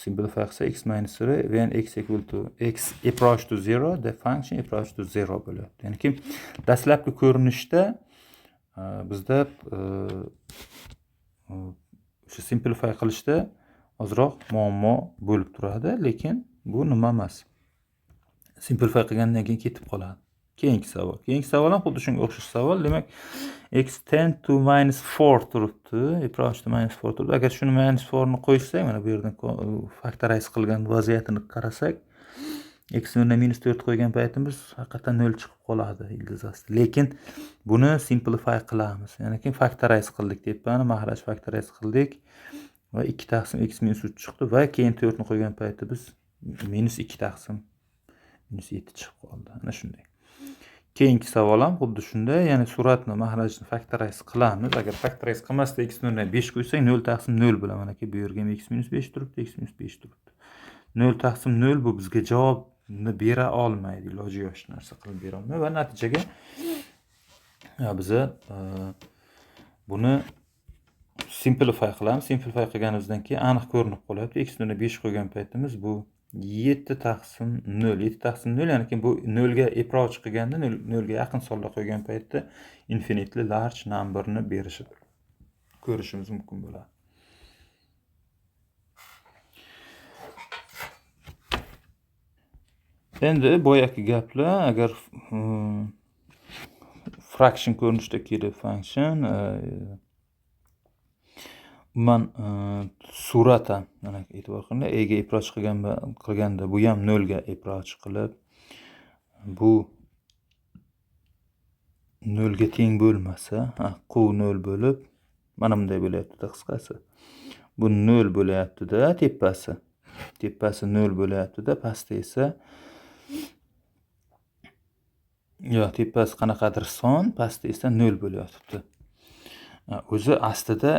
Simplify qilsa x minus 3 when x equal to x approach to 0, the function approach to 0 bo'lyapti. Ya'ni kim dastlabki ko'rinishda bizda o'sha simplify qilishda ozroq muammo bo'lib turadi, lekin bu nima emas. Simplify qilgandan keyin ketib qoladi. Keyingi savol. Keyingi savol ham xuddi shunga o'xshash savol. Demak, x 10 to minus 4 turibdi. Approach to minus 4 turibdi. Agar shuni minus 4 ni qo'ysak, mana bu yerdan factorize qilgan vaziyatini qarasak, x o'rniga minus 4 qo'ygan paytimiz haqiqatan 0 chiqib qoladi ildiz ostida. Lekin buni simplify qilamiz. Ya'ni keyin factorize qildik tepani, mahraj factorize qildik va 2 taqsim x minus 3 chiqdi va keyin 4 ni qo'ygan paytimiz minus 2 taqsim minus 7 chiqib qoldi. Ana shunday. Keyingi savol ham xuddi shunday, ya'ni suratni mahrajni factorize qilamiz. Agar factorize qilmasdan x o'rniga 5 qo'ysak, 0 taqsim 0 bo'ladi. Mana bu yerga ham x minus 5 turibdi, x minus 5 turibdi. 0 taqsim 0 bu bizga javobni bera olmaydi, iloji yo'q hech narsa qilib bera olmaydi va natijaga biza buni simplify qilamiz. Simplify qilganimizdan keyin aniq ko'rinib qolyapti. X o'rniga 5 qo'ygan paytimiz bu 7 taqsim 0, 7 taqsim 0, ya'ni bu 0 ga approach qilganda 0 ga yaqin sonlar qo'ygan paytda infinitely large numberni berishi ko'rishimiz mumkin bo'ladi. Endi boyagi gaplar, agar fraction ko'rinishda kelib function umuman surat ham, mana e'tibor qilinglar, a ga approach qilganda bu ham 0 ga approach qilib, bu 0 ga teng bo'lmasa, q 0 bo'lib, mana bunday bo'lyapti-da, qisqasi. Bu 0 bo'lyapti-da, tepasi. Tepasi 0 bo'lyapti-da, pastda esa yo, tepasi qanaqadir son, pastda esa 0 bo'lyapti. O'zi aslida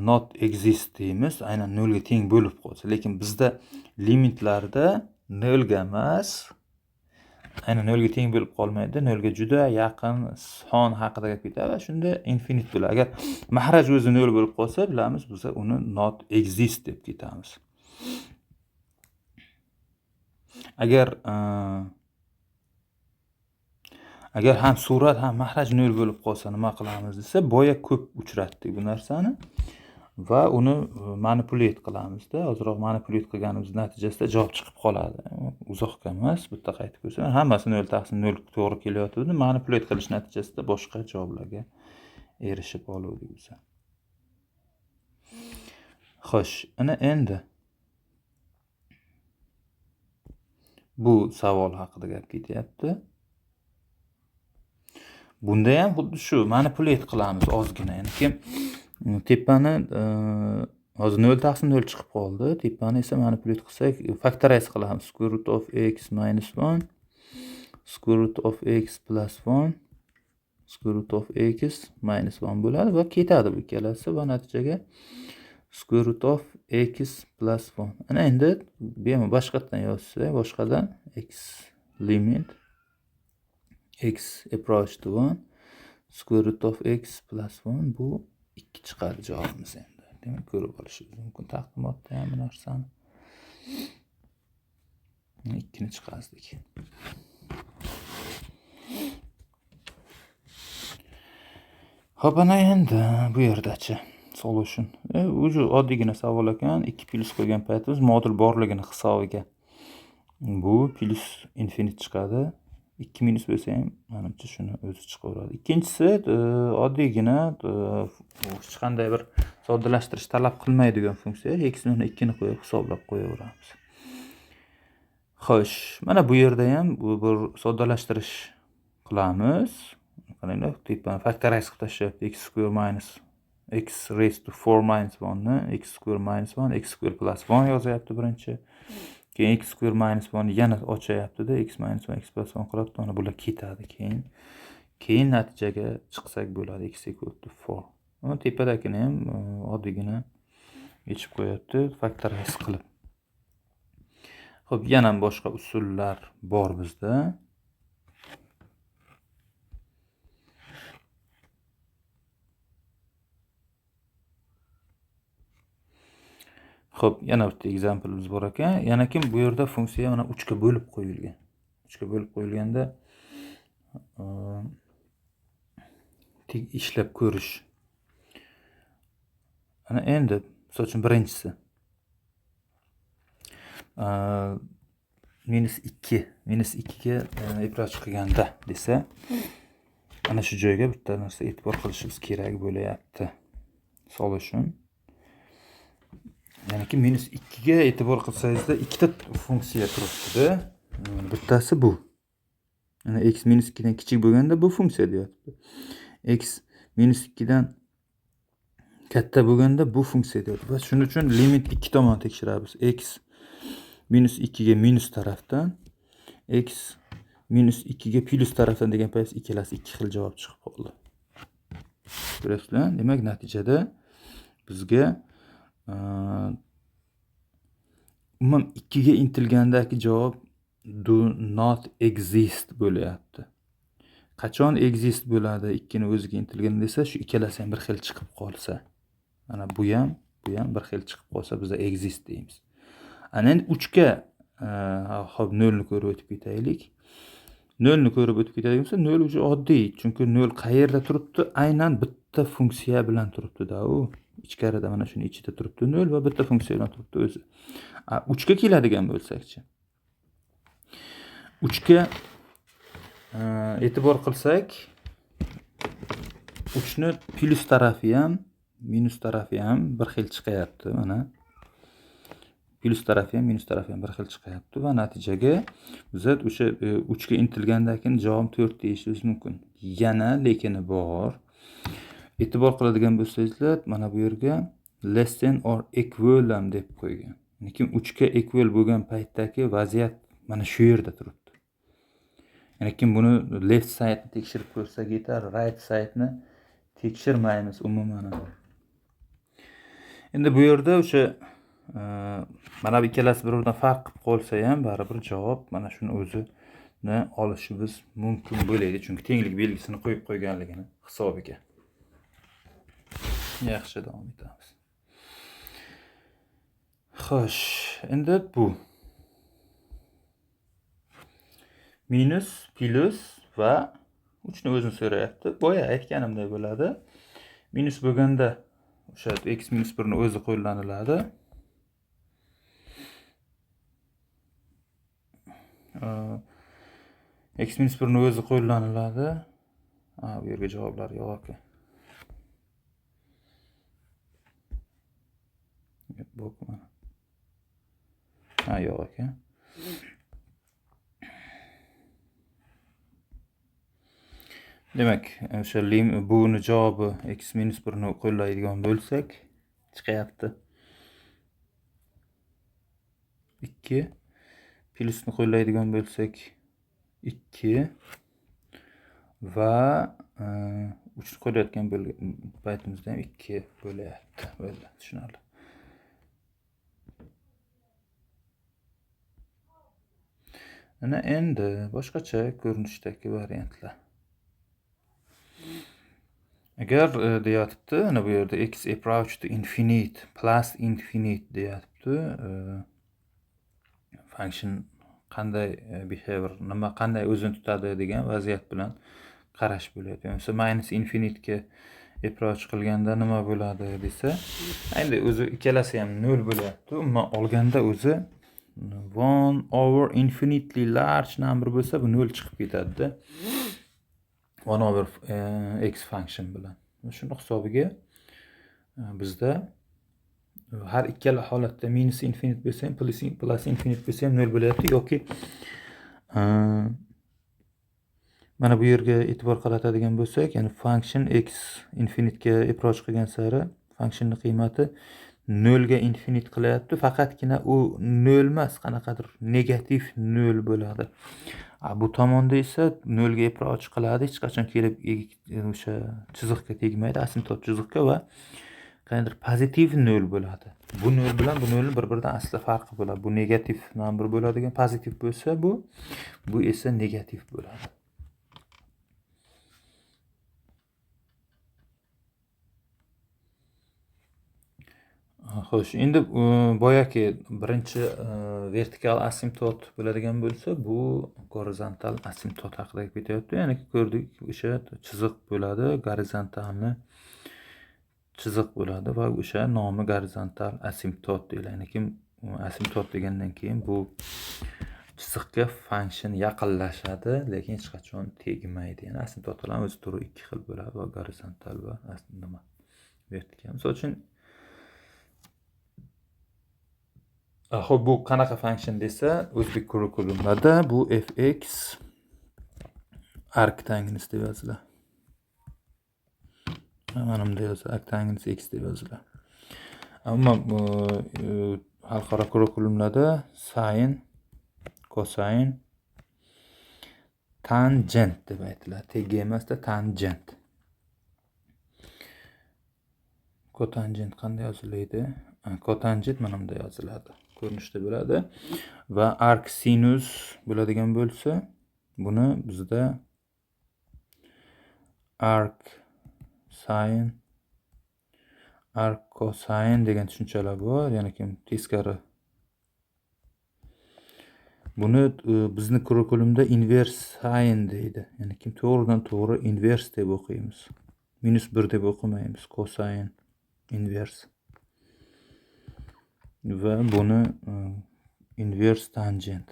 not exist deymiz, aynan 0 ga teng bo'lib qolsa, lekin bizda limitlarda 0 ga emas, aynan 0 ga teng bo'lib qolmaydi, 0 ga juda yaqin son haqida gap ketadi va shunda infinite bo'ladi. Agar mahraj o'zi 0 bo'lib qolsa, bilamiz, biz uni not exist deb ketamiz. Agar ham surat ham mahraj 0 bo'lib qolsa nima qilamiz desa, boya ko'p uchratdik bu narsani va uni manipulyat qilamizda. Ozroq manipulyat qilganimiz natijasida javob chiqib qoladi. Uzoqqa emas, bitta qaytib ko'rsa, hammasi 0 taqsim 0 to'g'ri kelyotgandi. Manipulyat qilish natijasida boshqa javoblarga erishib oluvdik biz. Xo'sh, ana endi bu savol haqida gap ketyapti. Bunda ham xuddi shu manipulyat qilamiz ozgina. Ya'ni kim tepani hozir 0 taqsim 0 chiqib qoldi. Tepani esa manipulyat qilsak, factorize qilamiz. Square root of x minus 1, square root of x plus 1, square root of x minus 1 bo'ladi va ketadi bu ikkalasi va natijaga square root of x plus 1. Ana endi bu ham boshqatdan yozsak, boshqadan x limit x approach to 1 square root of x plus 1 bu 2 chiqadi javobimiz endi. Demak, ko'rib olishimiz mumkin taqdimotda ham bu narsani. 2 ni chiqazdik. Xo'p, ana endi bu yerdachi solution. O'zi oddiygina savol ekan. 2 plyus qo'ygan paytimiz modul borligini hisobiga bu plyus infinite chiqadi. 2 minus bo'lsa ham menimcha shuni o'zi chiqaveradi. Ikkinchisi oddiygina hech qanday bir soddalashtirish talab qilmaydigan funksiya. X ni 2 ni qo'yib hisoblab qo'yaveramiz. Xo'sh, mana bu yerda ham bu bir soddalashtirish qilamiz. Qaranglar, tepani factorize qilib tashlayapti. X square minus x raised to 4 minus 1 ni x square minus 1 x square plus 1 yozyapti birinchi. Keyin x square minus 1 yana ochyapti-da, x minus 1 x plus 1 qilyapti. Mana bular ketadi keyin. Keyin natijaga chiqsak bo'ladi x equal to 4. Mana tepadagini ham oddiygina yechib qo'yapti, factorize qilib. Xo'p, yana boshqa usullar bor bizda. Xo'p, yana bitta exampleimiz bor ekan. Yana kim bu yerda funksiya mana 3 ga bo'lib qo'yilgan. 3 ga bo'lib qo'yilganda ishlab ko'rish. Ana endi, misol uchun birinchisi. Minus 2, minus 2 ga approach qilganda desa, ana shu joyga bitta narsa e'tibor qilishimiz kerak bo'layapti. Misol uchun, ya'niki minus 2 ga e'tibor qilsangizda ikkita funksiya turibdi-da. Bittasi bu. Mana x minus 2 dan kichik bo'lganda bu funksiya deyapti. X minus 2 dan katta bo'lganda bu funksiya deyapti. Va shuning uchun limit ikki tomon tekshiramiz. X minus 2 ga minus tarafdan, x minus 2 ga plus tarafdan degan payt ikkalasi ikki xil javob chiqib qoldi. Ko'rasizlar, demak natijada bizga umuman 2 ga intilgandagi javob do not exist bo'lyapti. Qachon exist bo'ladi 2 ni o'ziga intilganda desa, shu ikkalasi ham bir xil chiqib qolsa. Mana bu ham, bu ham bir xil chiqib qolsa biz exist deymiz. Ana endi 3 ga, xo'p, 0 ni ko'rib o'tib ketaylik. 0 ni ko'rib o'tib ketadigan bo'lsa, 0 уже oddiy, chunki 0 qayerda turibdi? Aynan bitta funksiya bilan turibdi-da u. Ichkarida mana shuni ichida turibdi 0 va bitta funksiya bilan turibdi o'zi. 3 ga keladigan bo'lsak-chi. 3 ga e'tibor qilsak, 3 ni plus tarafi ham, minus tarafi ham bir xil chiqayapti mana. Plus tarafi ham, minus tarafi ham bir xil chiqayapti va natijaga biz o'sha 3 ga intilgandan keyin javob 4 deyishimiz mumkin. Yana lekini bor. E'tibor qiladigan bo'lsangizlar, mana bu yerga less than or equal ham deb qo'ygan. Lekin 3 ga equal bo'lgan paytdagi vaziyat mana shu yerda turibdi. Ya'ni kim buni left side-ni tekshirib ko'rsak yetar, right side-ni tekshirmaymiz umuman. Endi bu yerda o'sha mana bu ikkalasi bir-biridan farq qilib qolsa ham baribir javob mana shuni o'zini olishimiz mumkin bo'ladi, chunki tenglik belgisini qo'yib qo'yganligini hisobiga. Yaxshi, davom etamiz. Xo'sh, endi bu minus, plus va 3 ni o'zini so'rayapti. Boya aytganimdek bo'ladi. Minus bo'lganda o'sha x minus 1 ni o'zi qo'llaniladi. X minus 1 ni o'zi qo'llaniladi. Bu yerga javoblar yo'q ekan. Bu mana. Ha, yo'q ekan. Demak, o'sha buni javobi x minus 1 ni qo'llaydigan bo'lsak, chiqyapti. 2 plusni qo'llaydigan bo'lsak 2 va 3 ni qo'llayotgan paytimizda ham 2 bo'lyapti. Bo'ldi, tushunarli. Ana endi boshqacha ko'rinishdagi variantlar. Agar deyapti, ana bu yerda x approach to infinite plus infinite deyapti. Function qanday behavior, nima qanday o'zini tutadi degan vaziyat bilan qarash bo'lyapti. Masalan, minus infinite ga approach qilganda nima bo'ladi desa, endi o'zi ikkalasi ham 0 bo'lyapti. Umuman olganda o'zi 1 over infinitely large number bo'lsa, bu 0 chiqib ketadi-da. 1 over x function bilan. Shuni hisobiga bizda har ikkala holatda minus infinite bo'lsa ham, plus infinite bo'lsa ham 0 bo'lyapti yoki mana bu yerga e'tibor qaratadigan bo'lsak, ya'ni function x infinitega approach qilgan sari functionning qiymati 0 ga infinite qilyapti. Faqatgina u 0 emas, qanaqadir negativ 0 bo'ladi. Bu tomonda esa 0 ga approach qiladi, hech qachon kelib o'sha chiziqqa tegmaydi, asimtot chiziqqa va qandaydir pozitiv 0 bo'ladi. Bu 0 bilan bu 0 bir-biridan asli farqi bo'ladi. Bu negativ number bo'ladigan, pozitiv bo'lsa bu esa negativ bo'ladi. Xo'sh, endi boyagi birinchi vertikal asimtot bo'ladigan bo'lsa, bu gorizontal asimtot haqida ketyapti. Ya'ni ko'rdik, o'sha chiziq bo'ladi, gorizontalni chiziq bo'ladi va o'sha nomi gorizontal asimtot deyiladi. Ya'ni kim asimtot degandan keyin bu chiziqga function yaqinlashadi, lekin hech qachon tegmaydi. Ya'ni asimtotlar o'z turi ikki xil bo'ladi va gorizontal va nima vertikal. Misol uchun xo'p, bu qanaqa function desa, o'zbek kurikulumida bu fx arctangens deb yoziladi. Mana bunda yoziladi, arctangens x deb yoziladi. Ammo xalqaro kurikulumlarda sin, kosayn, tangent deb aytiladi. Tg emasda tangent. Kotangent qanday yoziladi? Kotangent mana bunda yoziladi. Ko'rinishda bo'ladi va arc sinus bo'ladigan bo'lsa, buni bizda arc sin, arc cosine degan tushunchalar bor, ya'ni kim teskari. Buni bizni kurikulumda inverse sin deydi. Ya'ni kim to'g'ridan to'g'ri inverse deb o'qiymiz. -1 deb o'qimaymiz, cosine inverse. Va buni inverse tangent.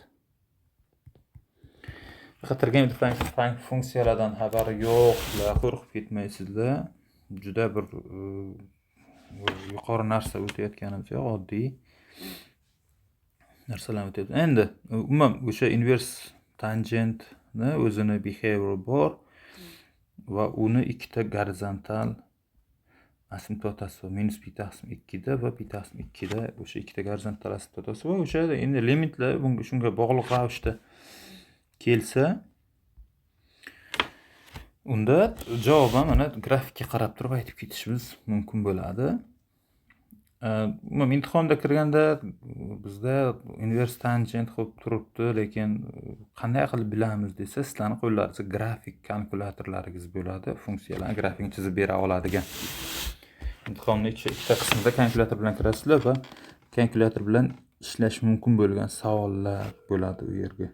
Faqat trigonometrik funksiyalardan xabari yo'qlar, qo'rqib ketmaysizlar. Juda bir yuqori narsa o'tayotganimiz yo'q, oddiy narsalarni o'tyapti. Endi umuman o'sha inverse tangentni o'zini behavior bor va uni ikkita gorizontal asimptotasi bor. Minus pi taqsim 2da va pi taqsim 2da o'sha ikkita gorizontal asimptotasi bor. O'sha endi limitlar bunga shunga bog'liq ravishda kelsa, unda javob ham mana grafikka qarab turib aytib ketishimiz mumkin bo'ladi. Umuman imtihonda kirganda bizda inverse tangent xo'p turibdi, lekin qanday qilib bilamiz desa, sizlarning qo'llaringizda grafik kalkulyatorlaringiz bo'ladi, funksiyalarni grafikini chizib bera oladigan. Imtihonni ikkita qismida kalkulyator bilan kirasizlar va kalkulyator bilan ishlash mumkin bo'lgan savollar bo'ladi u yerga.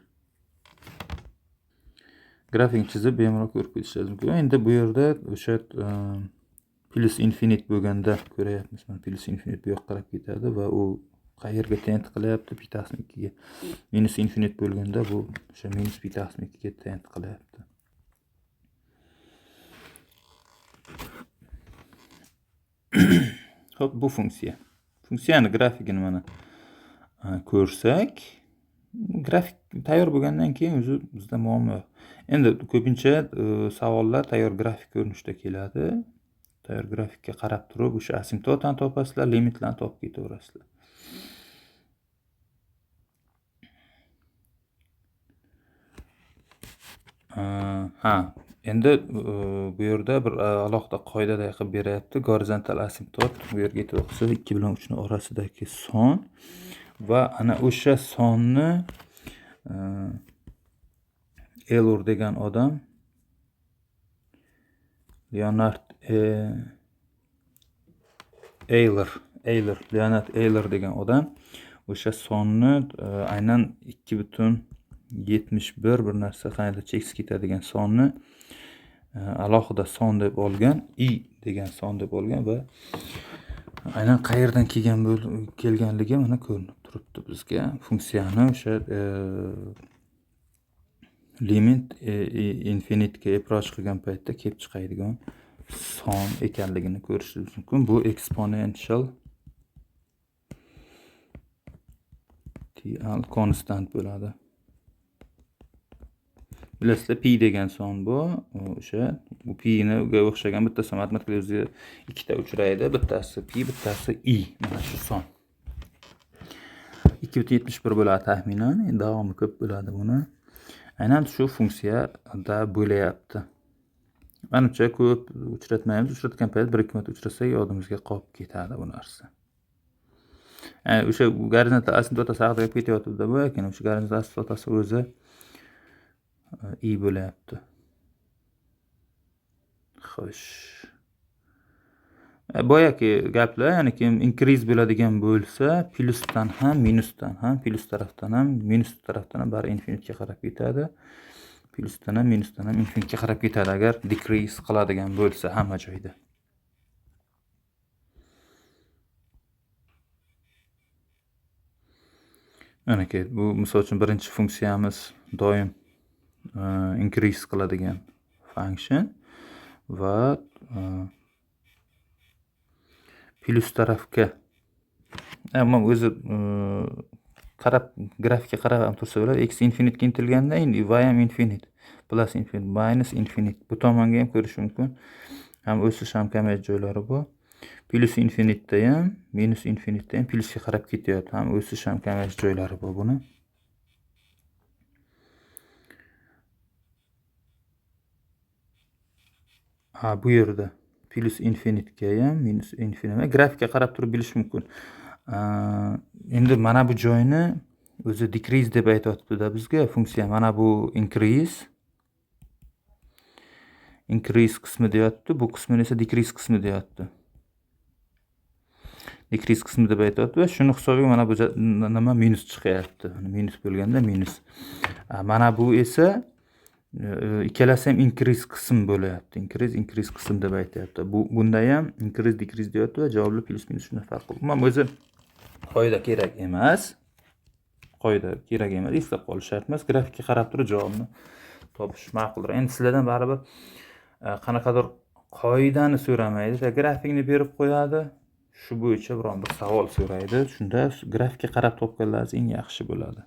Grafikni chizib bemalol ko'rib ketishingiz mumkin. Endi bu yerda o'sha plus infinite bo'lganda ko'ryapmiz. Mana plus infinite bu yoqqa qarab ketadi va u qayerga tend qilyapti? Pi taqsim 2ga. Minus infinite bo'lganda bu o'sha minus pi taqsim 2ga tend qilyapti. Xo'p, bu funksiya. Funksiyani grafikini mana ko'rsak, grafik tayyor bo'lgandan keyin o'zi bizda muammo yo'q. Endi ko'pincha savollar tayyor grafik ko'rinishda keladi. Tayyor grafikka qarab turib o'sha asimptotani topasizlar, limitlarni topib ketaverasizlar. Ha, endi bu yerda bir alohida qoidada qilib beryapti. Gorizontal asimptot bu yerga e'tibor qilsangiz 2 bilan 3 ning orasidagi son va ana o'sha sonni Euler degan odam, Leonard Euler, Leonard Euler degan odam o'sha sonni aynan 2.71 bir narsa qanday cheksiz ketadigan sonni alohida son deb olgan, i degan son deb olgan va aynan qayerdan kelganligi mana ko'rinib turibdi. turibdi bizga. Funksiyani o'sha limit infinitga approach qilgan paytda kelib chiqadigan son ekanligini ko'rishingiz mumkin. Bu exponential TL constant bo'ladi. Bilasizlar, pi degan son bu o'sha bu pi ni o'xshagan bitta son matematikada o'zi ikkita uchraydi, bittasi pi, bittasi i. Mana shu son 2.71 bo'ladi taxminan. Endi davomi ko'p bo'ladi buni. Aynan shu funksiyada bo'layapti. Manimcha ko'p uchratmaymiz. Uchratgan payt 1-2 marta uchrasak yodimizga qolib ketadi bu narsa. O'sha gorizontal asimptotasi haqida gap ketyapti bu, lekin o'sha gorizontal asimptotasi o'zi i bo'layapti. Xo'sh. Boyagi gaplar, ya'ni kim increase bo'ladigan bo'lsa, plyusdan ham, minusdan ham, plyus tarafdan ham, minus tarafdan ham bari infinitga qarab ketadi. Plyusdan ham, minusdan ham infinitga qarab ketadi agar decrease qiladigan bo'lsa hamma joyda. Manaki bu misol uchun birinchi funksiyamiz doim increase qiladigan function va plyus tarafga, ammo o'zi qarab grafikka qarab ham tursa bo'ladi. X infinitga intilganda endi y ham infinit, plus infinit, minus infinit, bu tomonga ham ko'rish mumkin. Ham o'sish ham kamayish joylari bu. Plyus infinitda ham, minus infinitda ham plyusga qarab ketyapti. Ham o'sish ham kamayish joylari bor buni. Ha, bu yerda plyus infinitga ham, minus infinitga grafikka qarab turib bilish mumkin. Endi mana bu joyni o'zi decrease deb aytyapti-da bizga funksiya. Mana bu increase qismi deyapti, bu qismini esa decrease qismi deyapti. Decrease qismi deb aytyapti va shuni hisobiga mana bu nima minus chiqyapti. Minus bo'lganda minus. Mana bu esa ikkalasi ham increase qism bo'lyapti. Increase qism deb aytyapti. Bu bunda ham increase decrease deyapti va javobli plus minus shunday farq qilib. Umuman o'zi qoida kerak emas. Qoida kerak emas, eslab qolish shart emas. Grafikka qarab turib javobni topish ma'quldir. Endi sizlardan baribir qanaqadir qoidani so'ramaydi, grafikni berib qo'yadi. Shu bo'yicha biron bir savol so'raydi. Shunda grafikka qarab topganlaringiz eng yaxshi bo'ladi.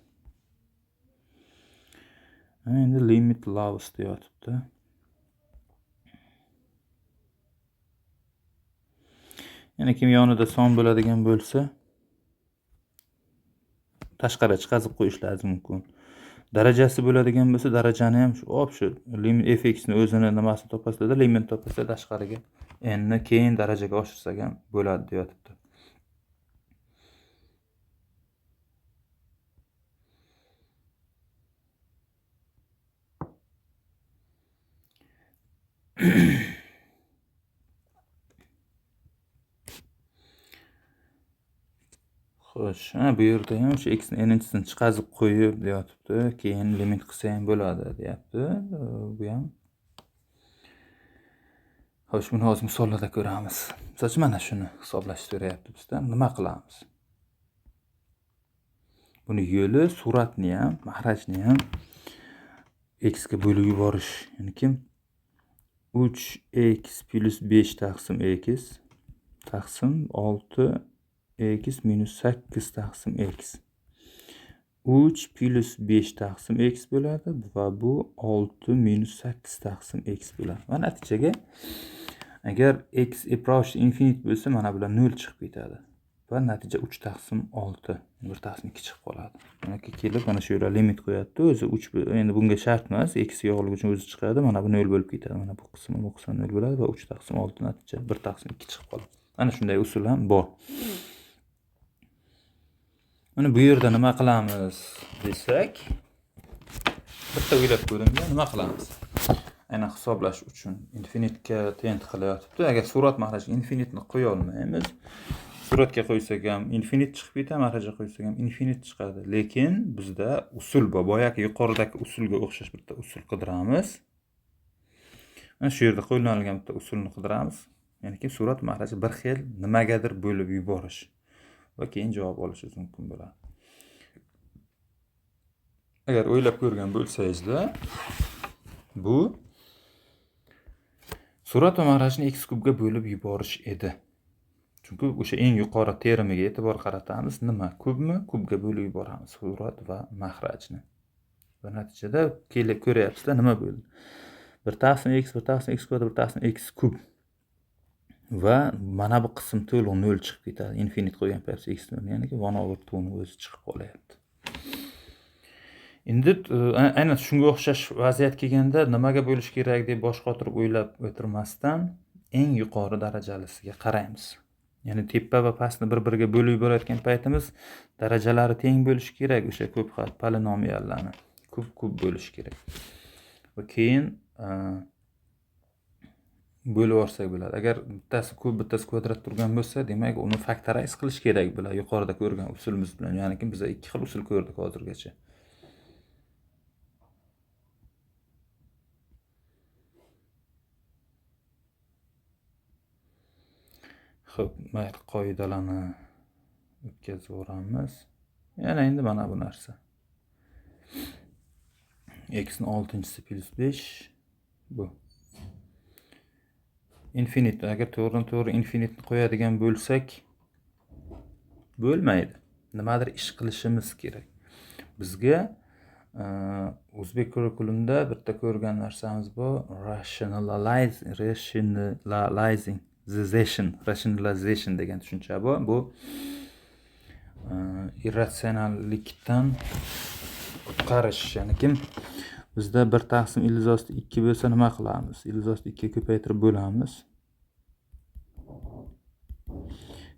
Endi limit laws deyotibdi. Yana kim yonida son bo'ladigan bo'lsa, tashqari chiqazib qo'yishlaringiz mumkin. Darajasi bo'ladigan bo'lsa, darajani ham shu obshu limit fx ni o'zini nimasini topasizlar, limit topasizlar, tashqariga n ni keyin darajaga oshirsak ham bo'ladi deyotibdi. Xo'sh, bu yerda ham o'sha x ni n-chisini chiqazib qo'yib deyotibdi, keyin limit qilsa ham bo'ladi deyapti. Bu ham. Xo'sh, buni hozir misollarda ko'ramiz. Misol uchun mana shuni hisoblash so'rayapti bizdan. Nima qilamiz? Buni yo'li suratni ham, mahrajni ham x ga bo'lib yuborish. Ya'ni kim 3x plus 5 taqsim x taqsim 6x minus 8 taqsim x. 3 plus 5 taqsim x bo'ladi va bu 6 minus 8 taqsim x bo'ladi. Va natijaga agar x approach infinite bo'lsa, mana bular 0 chiqib ketadi. Va natija 3 taqsim 6, 1 taqsim 2 chiqib qoladi. Demak, kelib mana shu yerga limit qo'yapti. O'zi 3, endi bunga shart emas, x yo'qligi uchun o'zi chiqadi. Mana bu 0 bo'lib ketadi. Mana bu qismi, bu qismi 0 bo'ladi va 3 taqsim 6 natija 1 taqsim 2 chiqib qoladi. Mana shunday usul ham bor. Mana bu yerda nima qilamiz desak, bitta o'ylab ko'ringlar, nima qilamiz? Aynan hisoblash uchun infinitga tend qilyotibdi. Agar surat mahrajiga infinitni qo'ya olmaymiz. Suratga qo'ysak ham infinit chiqib ketadi, mahrajga qo'ysak ham infinit chiqadi. Lekin bizda usul bor. Boyagi yuqoridagi usulga o'xshash bitta usul qidiramiz. Mana shu yerda qo'llanilgan bitta usulni qidiramiz. Ya'niki surat mahraji bir xil nimagadir bo'lib yuborish va keyin javob olishingiz mumkin bo'ladi. Agar o'ylab ko'rgan bo'lsangizlar, bu surat va mahrajni x kubga bo'lib yuborish edi. Chunki o'sha eng yuqori terimiga e'tibor qaratamiz. Nima? Kubmi? Kubga bo'lib yuboramiz surat va mahrajni. Va natijada kelib ko'ryapsizlar nima bo'ldi? 1 taqsim x, 1 taqsim x kvadrat, 1 taqsim x kub. Va mana bu qism to'liq 0 chiqib ketadi. Infinit qo'ygan paytda x 0, ya'ni 1/2 ni o'zi chiqib qolyapti. Endi aynan shunga o'xshash vaziyat kelganda nimaga bo'lish kerak deb bosh qotirib o'ylab o'tirmasdan eng yuqori darajalisiga qaraymiz. Ya'ni tepa va pastni bir-biriga bo'lib yuborayotgan paytimiz darajalari teng bo'lishi kerak, o'sha ko'p xil polinomiallarni kub bo'lishi kerak. Va keyin bo'lib yuborsak bo'ladi. Agar bittasi kub, bittasi kvadrat turgan bo'lsa, demak uni faktoriz qilish kerak bo'ladi yuqorida ko'rgan usulimiz bilan. Ya'ni biz ikki xil usul ko'rdik hozirgacha. Xo'p, mayli, qoidalarni o'tkazib yuboramiz. Yana endi mana bu narsa. X ni 6-si plus 5 bu. Infinit, agar to'g'ridan-to'g'ri infinitni qo'yadigan bo'lsak, bo'lmaydi. Nimadir ish qilishimiz kerak. Bizga o'zbek kurikulumida bitta ko'rgan narsamiz bu rationalization degan tushuncha bor. Bu irratsionallikdan qutqarish, ya'ni kim bizda 1 taqsim ildiz osti 2 bo'lsa nima qilamiz? Ildiz osti 2 ga ko'paytirib bo'lamiz.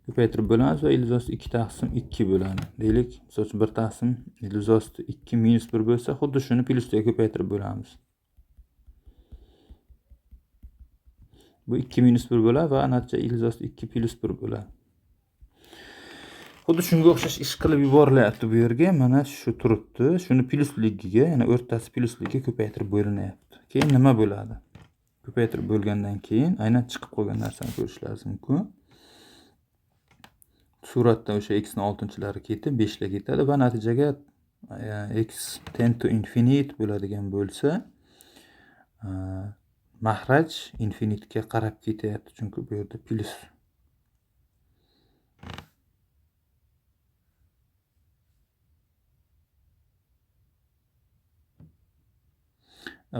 Ko'paytirib bo'lamiz va ildiz osti 2 taqsim 2 bo'ladi. Deylik, misol uchun 1 taqsim ildiz osti 2 minus 1 bo'lsa, xuddi shuni plyusga ko'paytirib bo'lamiz. Bu 2 minus 1 bo'ladi va natija ildiz osti 2 plyus 1 bo'ladi. Xuddi shunga o'xshash ish qilib yuborilyapti bu yerga. Mana shu turibdi. Shuni plyusligiga, ya'ni o'rtasi plyusligiga ko'paytirib bo'linyapti. Keyin nima bo'ladi? Ko'paytirib bo'lgandan keyin aynan chiqib qolgan narsani ko'rishlaringiz mumkin. Suratda o'sha x ni 6-chilari ketib 5 lar ketadi va natijaga x tend to infinite bo'ladigan bo'lsa, mahraj infinitga qarab ketyapti, chunki bu yerda plyus.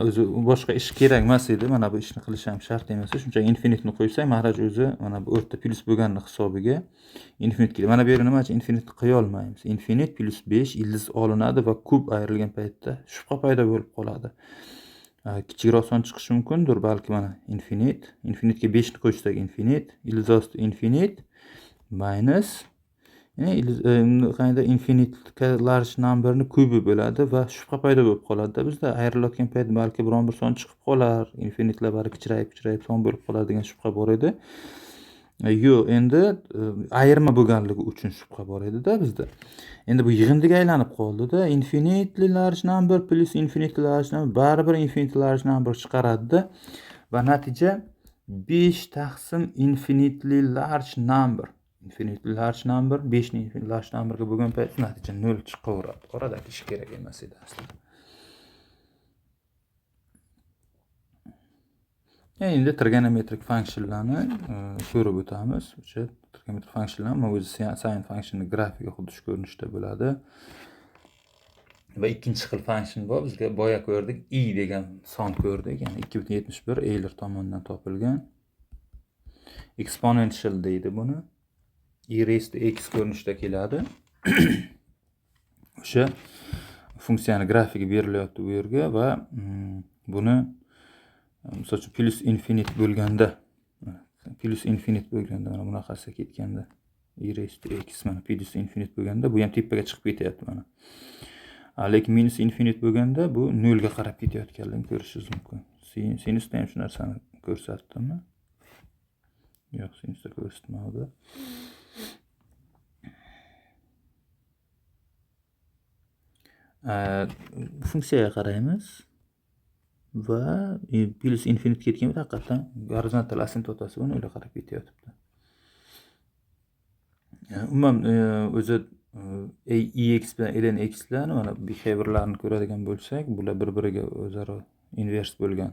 O'zi boshqa ish kerak emas edi. Mana bu ishni qilish ham shart emas. Shunchaki infinitni qo'ysak, mahraj o'zi mana bu o'rta plyus bo'lganini hisobiga infinit keladi. Mana bu yerga nima uchun infinitni qo'ya olmaymiz? Infinit plyus 5 ildiz olinadi va kub ayrilgan paytda shubha paydo bo'lib qoladi. Kichikroq son chiqishi mumkindir, balki mana infinit, infinitga 5 ni qo'shsak infinit, ildiz osti infinit minus, ya'ni qanday infinitga large numberni kubi bo'ladi va shubha paydo bo'lib qoladi-da bizda. Ayrilayotgan payt balki biron bir son chiqib qolar, infinitlar bari kichrayib son bo'lib qoladi degan shubha bor edi. Yo'q, endi ayirma bo'lganligi uchun shubha bor edi-da bizda. Endi bu yig'indiga aylanib qoldi-da. Infinitely large number plus infinitely large number baribir infinitely large number chiqaradi-da va natija 5 taqsim infinitely large number. Infinitely large number 5 ni infinitely large numberga bo'lgan payt natija 0 chiqaveradi. Oradagi ish kerak emas edi aslida. Endi trigonometrik funksiyonlarni ko'rib o'tamiz. O'sha trigonometrik funksiyonlar o'zi sin funksioni grafigi xuddi shu ko'rinishda bo'ladi. Va ikkinchi xil function bor. Bizga boya ko'rdik, i degan son ko'rdik, ya'ni 2.71 Euler tomonidan topilgan. Exponential deydi buni. E raised to x ko'rinishda keladi. O'sha funksiyani grafigi berilyapti bu yerga va buni misol uchun plus infinit bo'lganda, mana bunaqasi ketganda e raised to x mana plus infinit bo'lganda bu ham tepaga chiqib ketyapti mana. Lekin minus infinit bo'lganda bu 0 ga qarab ketayotganligini ko'rishingiz mumkin. Sinusda ham shu narsani ko'rsatdimi? Yo'q, sinusda ko'rsatmadi. Funksiyaga qaraymiz va plus infinit ketgan haqiqatan gorizontal asimptotasi buni o'yla qarab ketyapti. Umuman o'zi ex bilan ln xlarni mana behaviorlarni ko'radigan bo'lsak, bular bir-biriga o'zaro invers bo'lgan,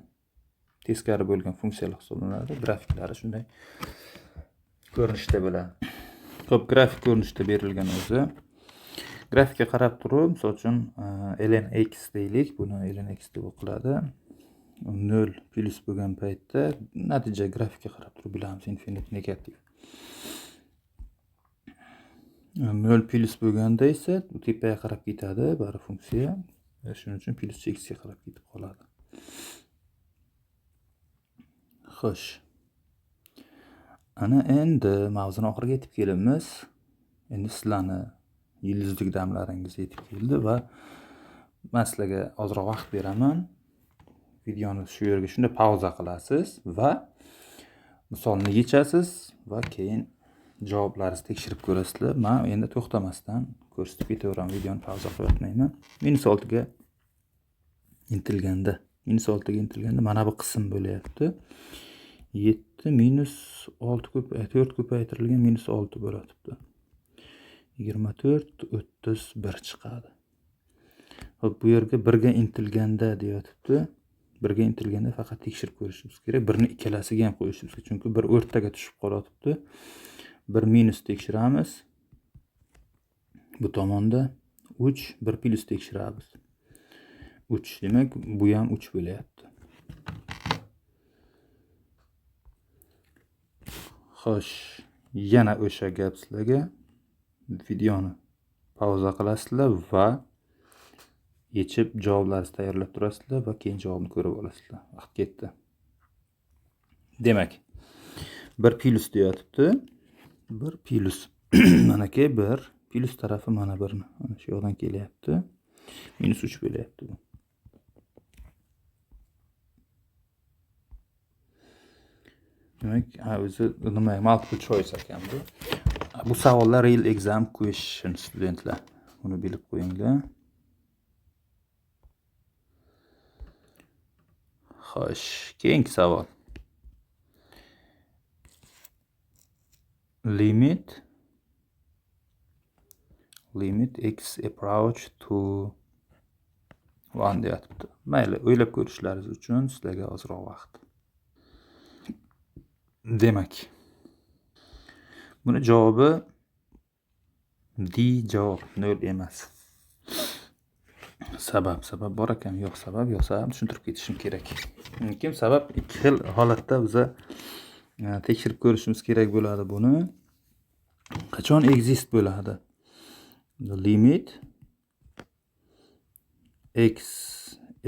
teskari bo'lgan funksiyalar hisoblanadi. Grafiklari shunday ko'rinishda bo'ladi. Xo'p, grafik ko'rinishda berilgan o'zi. Grafikka qarab turib, misol uchun ln x deylik, buni ln x deb o'qiladi. 0 plyus bo'lgan paytda natija grafikka qarab turib bilamiz, infinite negativ. 0 plyus bo'lganda esa tepaga qarab ketadi bari funksiya. Shuning uchun plyus x ga qarab ketib qoladi. Xo'sh. Ana endi mavzuni oxiriga yetib kelamiz. Endi sizlarni yulduzlik damlaringiz yetib keldi va men sizlarga ozroq vaqt beraman. Videoni shu yerga shunda pauza qilasiz va misolni yechasiz va keyin javoblaringizni tekshirib ko'rasizlar. Men endi to'xtamasdan ko'rsatib ketaveraman, videoni pauza qilyapmayman. -6 ga intilganda, -6 ga intilganda mana bu qism bo'lyapti. 7 minus 6 4 ko'paytirilgan minus 6 bo'lyapti. 24 31 chiqadi. Xo'p, bu yerga 1 ga intilganda deyapti. 1 ga intilganda faqat tekshirib ko'rishimiz kerak. Birni ikkalasiga ham qo'yishimiz kerak, chunki bir o'rtaga tushib qolyapti. 1 minus tekshiramiz. Bu tomonda 3, 1 plyus tekshiramiz. 3, demak, bu ham 3 bo'lyapti. Xo'sh, yana o'sha gap sizlarga. Videoni pauza qilasizlar va yechib javoblaringizni tayyorlab turasizlar va keyin javobni ko'rib olasizlar. Vaqt ketdi. Demak, 1 plyus deyapti. 1 plyus. Manaki 1 plyus tarafi mana birni. Mana shu yoqdan kelyapti. Minus 3 bo'lyapti bu. Demak, o'zi nima, multiple choice ekan bu. Bu savollar real exam question studentlar. Buni bilib qo'yinglar. Xo'sh, keyingi savol. Limit x approach to 1 deyapti. Mayli, o'ylab ko'rishlaringiz uchun sizlarga ozroq vaqt. Demak, buni javobi D javob, 0 emas. Sabab bor ekan, yo'q sabab, yo'q sabab tushuntirib ketishim kerak. Kim sabab ikki xil holatda biza tekshirib ko'rishimiz kerak bo'ladi buni. Qachon exist bo'ladi? Limit x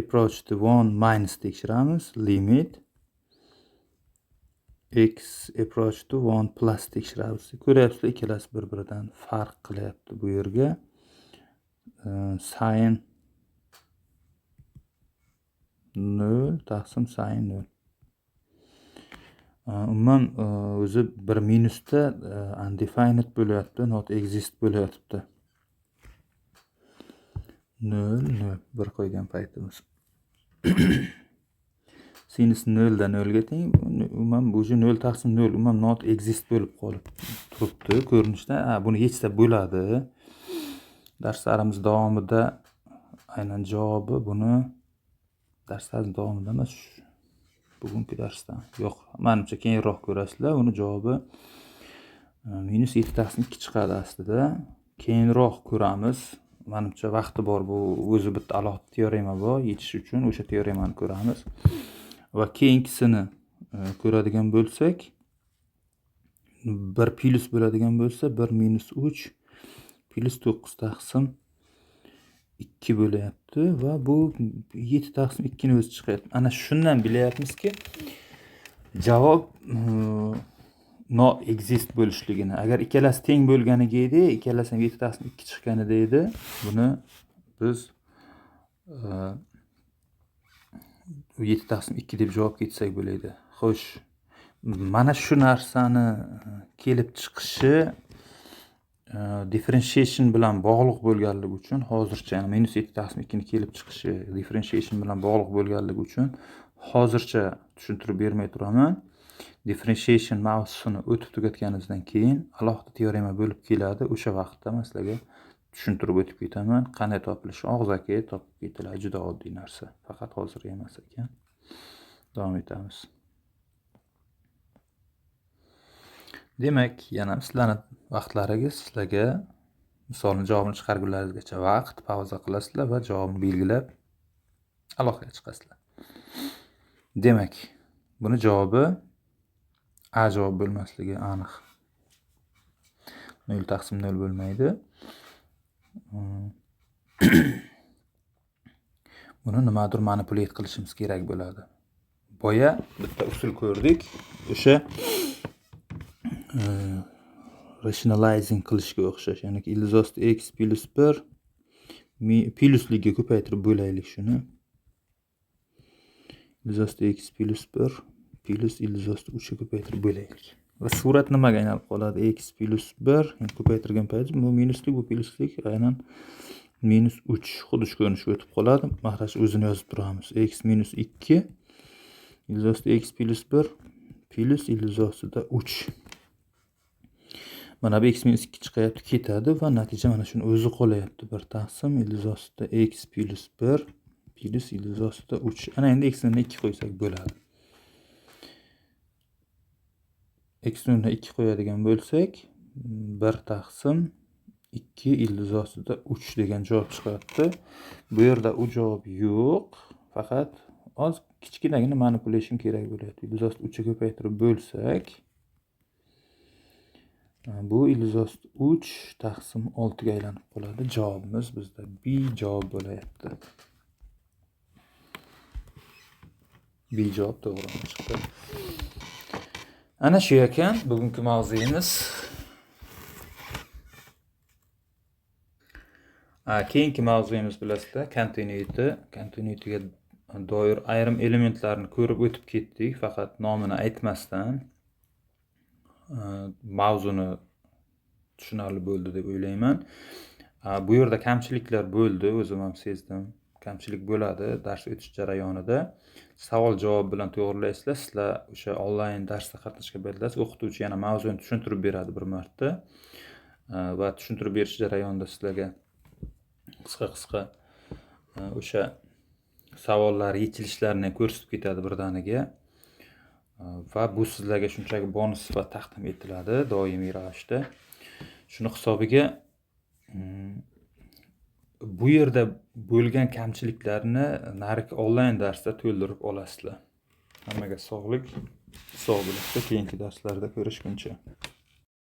approach to 1 minus tekshiramiz. Limit x approach to 1 plus tekshiramiz. Ko'ryapsizlar, ikkalasi bir-biridan farq qilyapti bu yerga. Sin 0 taqsim sin 0. Umuman o'zi bir minusda undefined bo'lyapti, not exist bo'lyapti. 0 0 bir qo'ygan paytimiz. Sinus 0 dan 0 ga teng, umuman bu 0 taqsim 0 umuman not exist bo'lib qolib turibdi ko'rinishda. Buni yechsa bo'ladi. Darslarimiz davomida aynan javobi buni darslarimiz davomida emas, bugungi darsdan yo'q, menimcha keyinroq ko'rasizlar. Uni javobi minus 7 taqsim 2 chiqadi aslida. Keyinroq ko'ramiz. Menimcha vaqti bor, bu o'zi bitta alohida teorema bor, yechish uchun o'sha teoremani ko'ramiz. Va keyingisini ko'radigan bo'lsak, 1 plyus bo'ladigan bo'lsa, 1 minus 3 plyus 9 taqsim 2 bo'lyapti va bu 7 taqsim 2 ni o'zi chiqyapti. Ana shundan bilyapmizki, javob not exist bo'lishligini. Agar ikkalasi teng bo'lganiga edi, ikkalasi ham 7 taqsim 2 chiqqanida edi, buni biz 7 taqsim 2 deb javob ketsak bo'ladi. Xo'sh, mana shu narsani kelib chiqishi differentiation bilan bog'liq bo'lganligi uchun hozircha, ya'ni minus 7 taqsim 2 ni kelib chiqishi differentiation bilan bog'liq bo'lganligi uchun hozircha tushuntirib bermay turaman. Differentiation mavzusini o'tib tugatganimizdan keyin alohida teorema bo'lib keladi. O'sha vaqtda men sizlarga Tushuntirib o'tib ketaman. Qanday topilishi og'zaki topib ketiladi, juda oddiy narsa. Faqat hozir emas ekan. Davom etamiz. Demak, yana sizlarni vaqtlaringiz, sizlarga misolni javobini chiqargunlaringizgacha vaqt pauza qilasizlar va javobni belgilab aloqaga chiqasizlar. Demak, buni javobi A javob bo'lmasligi aniq. 0 taqsim 0 bo'lmaydi. Buni nimadir manipulyat qilishimiz kerak bo'ladi. Boya bitta usul ko'rdik. O'sha rationalizing qilishga o'xshash, ya'ni ildiz osti x plus 1 plusligiga ko'paytirib bo'laylik shuni. Ildiz osti x plus 1 plus ildiz osti 3 ga ko'paytirib bo'laylik. Va surat nimaga aylanib qoladi? X plus 1 ko'paytirgan payt bu minuslik, bu pluslik aynan minus 3 xuddi shu ko'rinishga o'tib qoladi. Mahraj o'zini yozib turamiz. X minus 2 ildiz osti x plus 1 plus ildiz ostida 3. Mana bu x minus 2 chiqayapti, ketadi va natija mana shuni o'zi qolyapti. 1 taqsim ildiz ostida x plus 1 plus ildiz ostida 3. Ana endi x ni 2 qo'ysak bo'ladi. X ni 2 qo'yadigan bo'lsak, 1 taqsim 2 ildiz ostida 3 degan javob chiqyapti. Bu yerda u javob yo'q, faqat oz kichkinagina manipulation kerak bo'lyapti. Ildiz osti 3 ga ko'paytirib bo'lsak, bu ildiz osti 3 taqsim 6 ga aylanib qoladi. Javobimiz bizda B javob bo'lyapti. B javob to'g'ri chiqdi. Ana shu ekan bugungi mavzuyimiz. Keyingi mavzuyimiz bilasizlar, continuity. Continuityga doir ayrim elementlarni ko'rib o'tib ketdik, faqat nomini aytmasdan mavzuni tushunarli bo'ldi deb o'ylayman. Bu yerda kamchiliklar bo'ldi, o'zim ham sezdim. Kamchilik bo'ladi dars o'tish jarayonida. Savol javob bilan to'g'rilaysizlar. Sizlar o'sha onlayn darsda qatnashgan paytda o'qituvchi yana mavzuni tushuntirib beradi bir marta va tushuntirib berish jarayonida sizlarga qisqa-qisqa o'sha savollar yechilishlarini ko'rsatib ketadi birdaniga va bu sizlarga shunchaki bonus sifatida taqdim etiladi doimiy ravishda. Shuni hisobiga bu yerda bo'lgan kamchiliklarni narigi onlayn darsda to'ldirib olasizlar. Hammaga sog'lik, sog' bo'linglar, keyingi darslarda ko'rishguncha.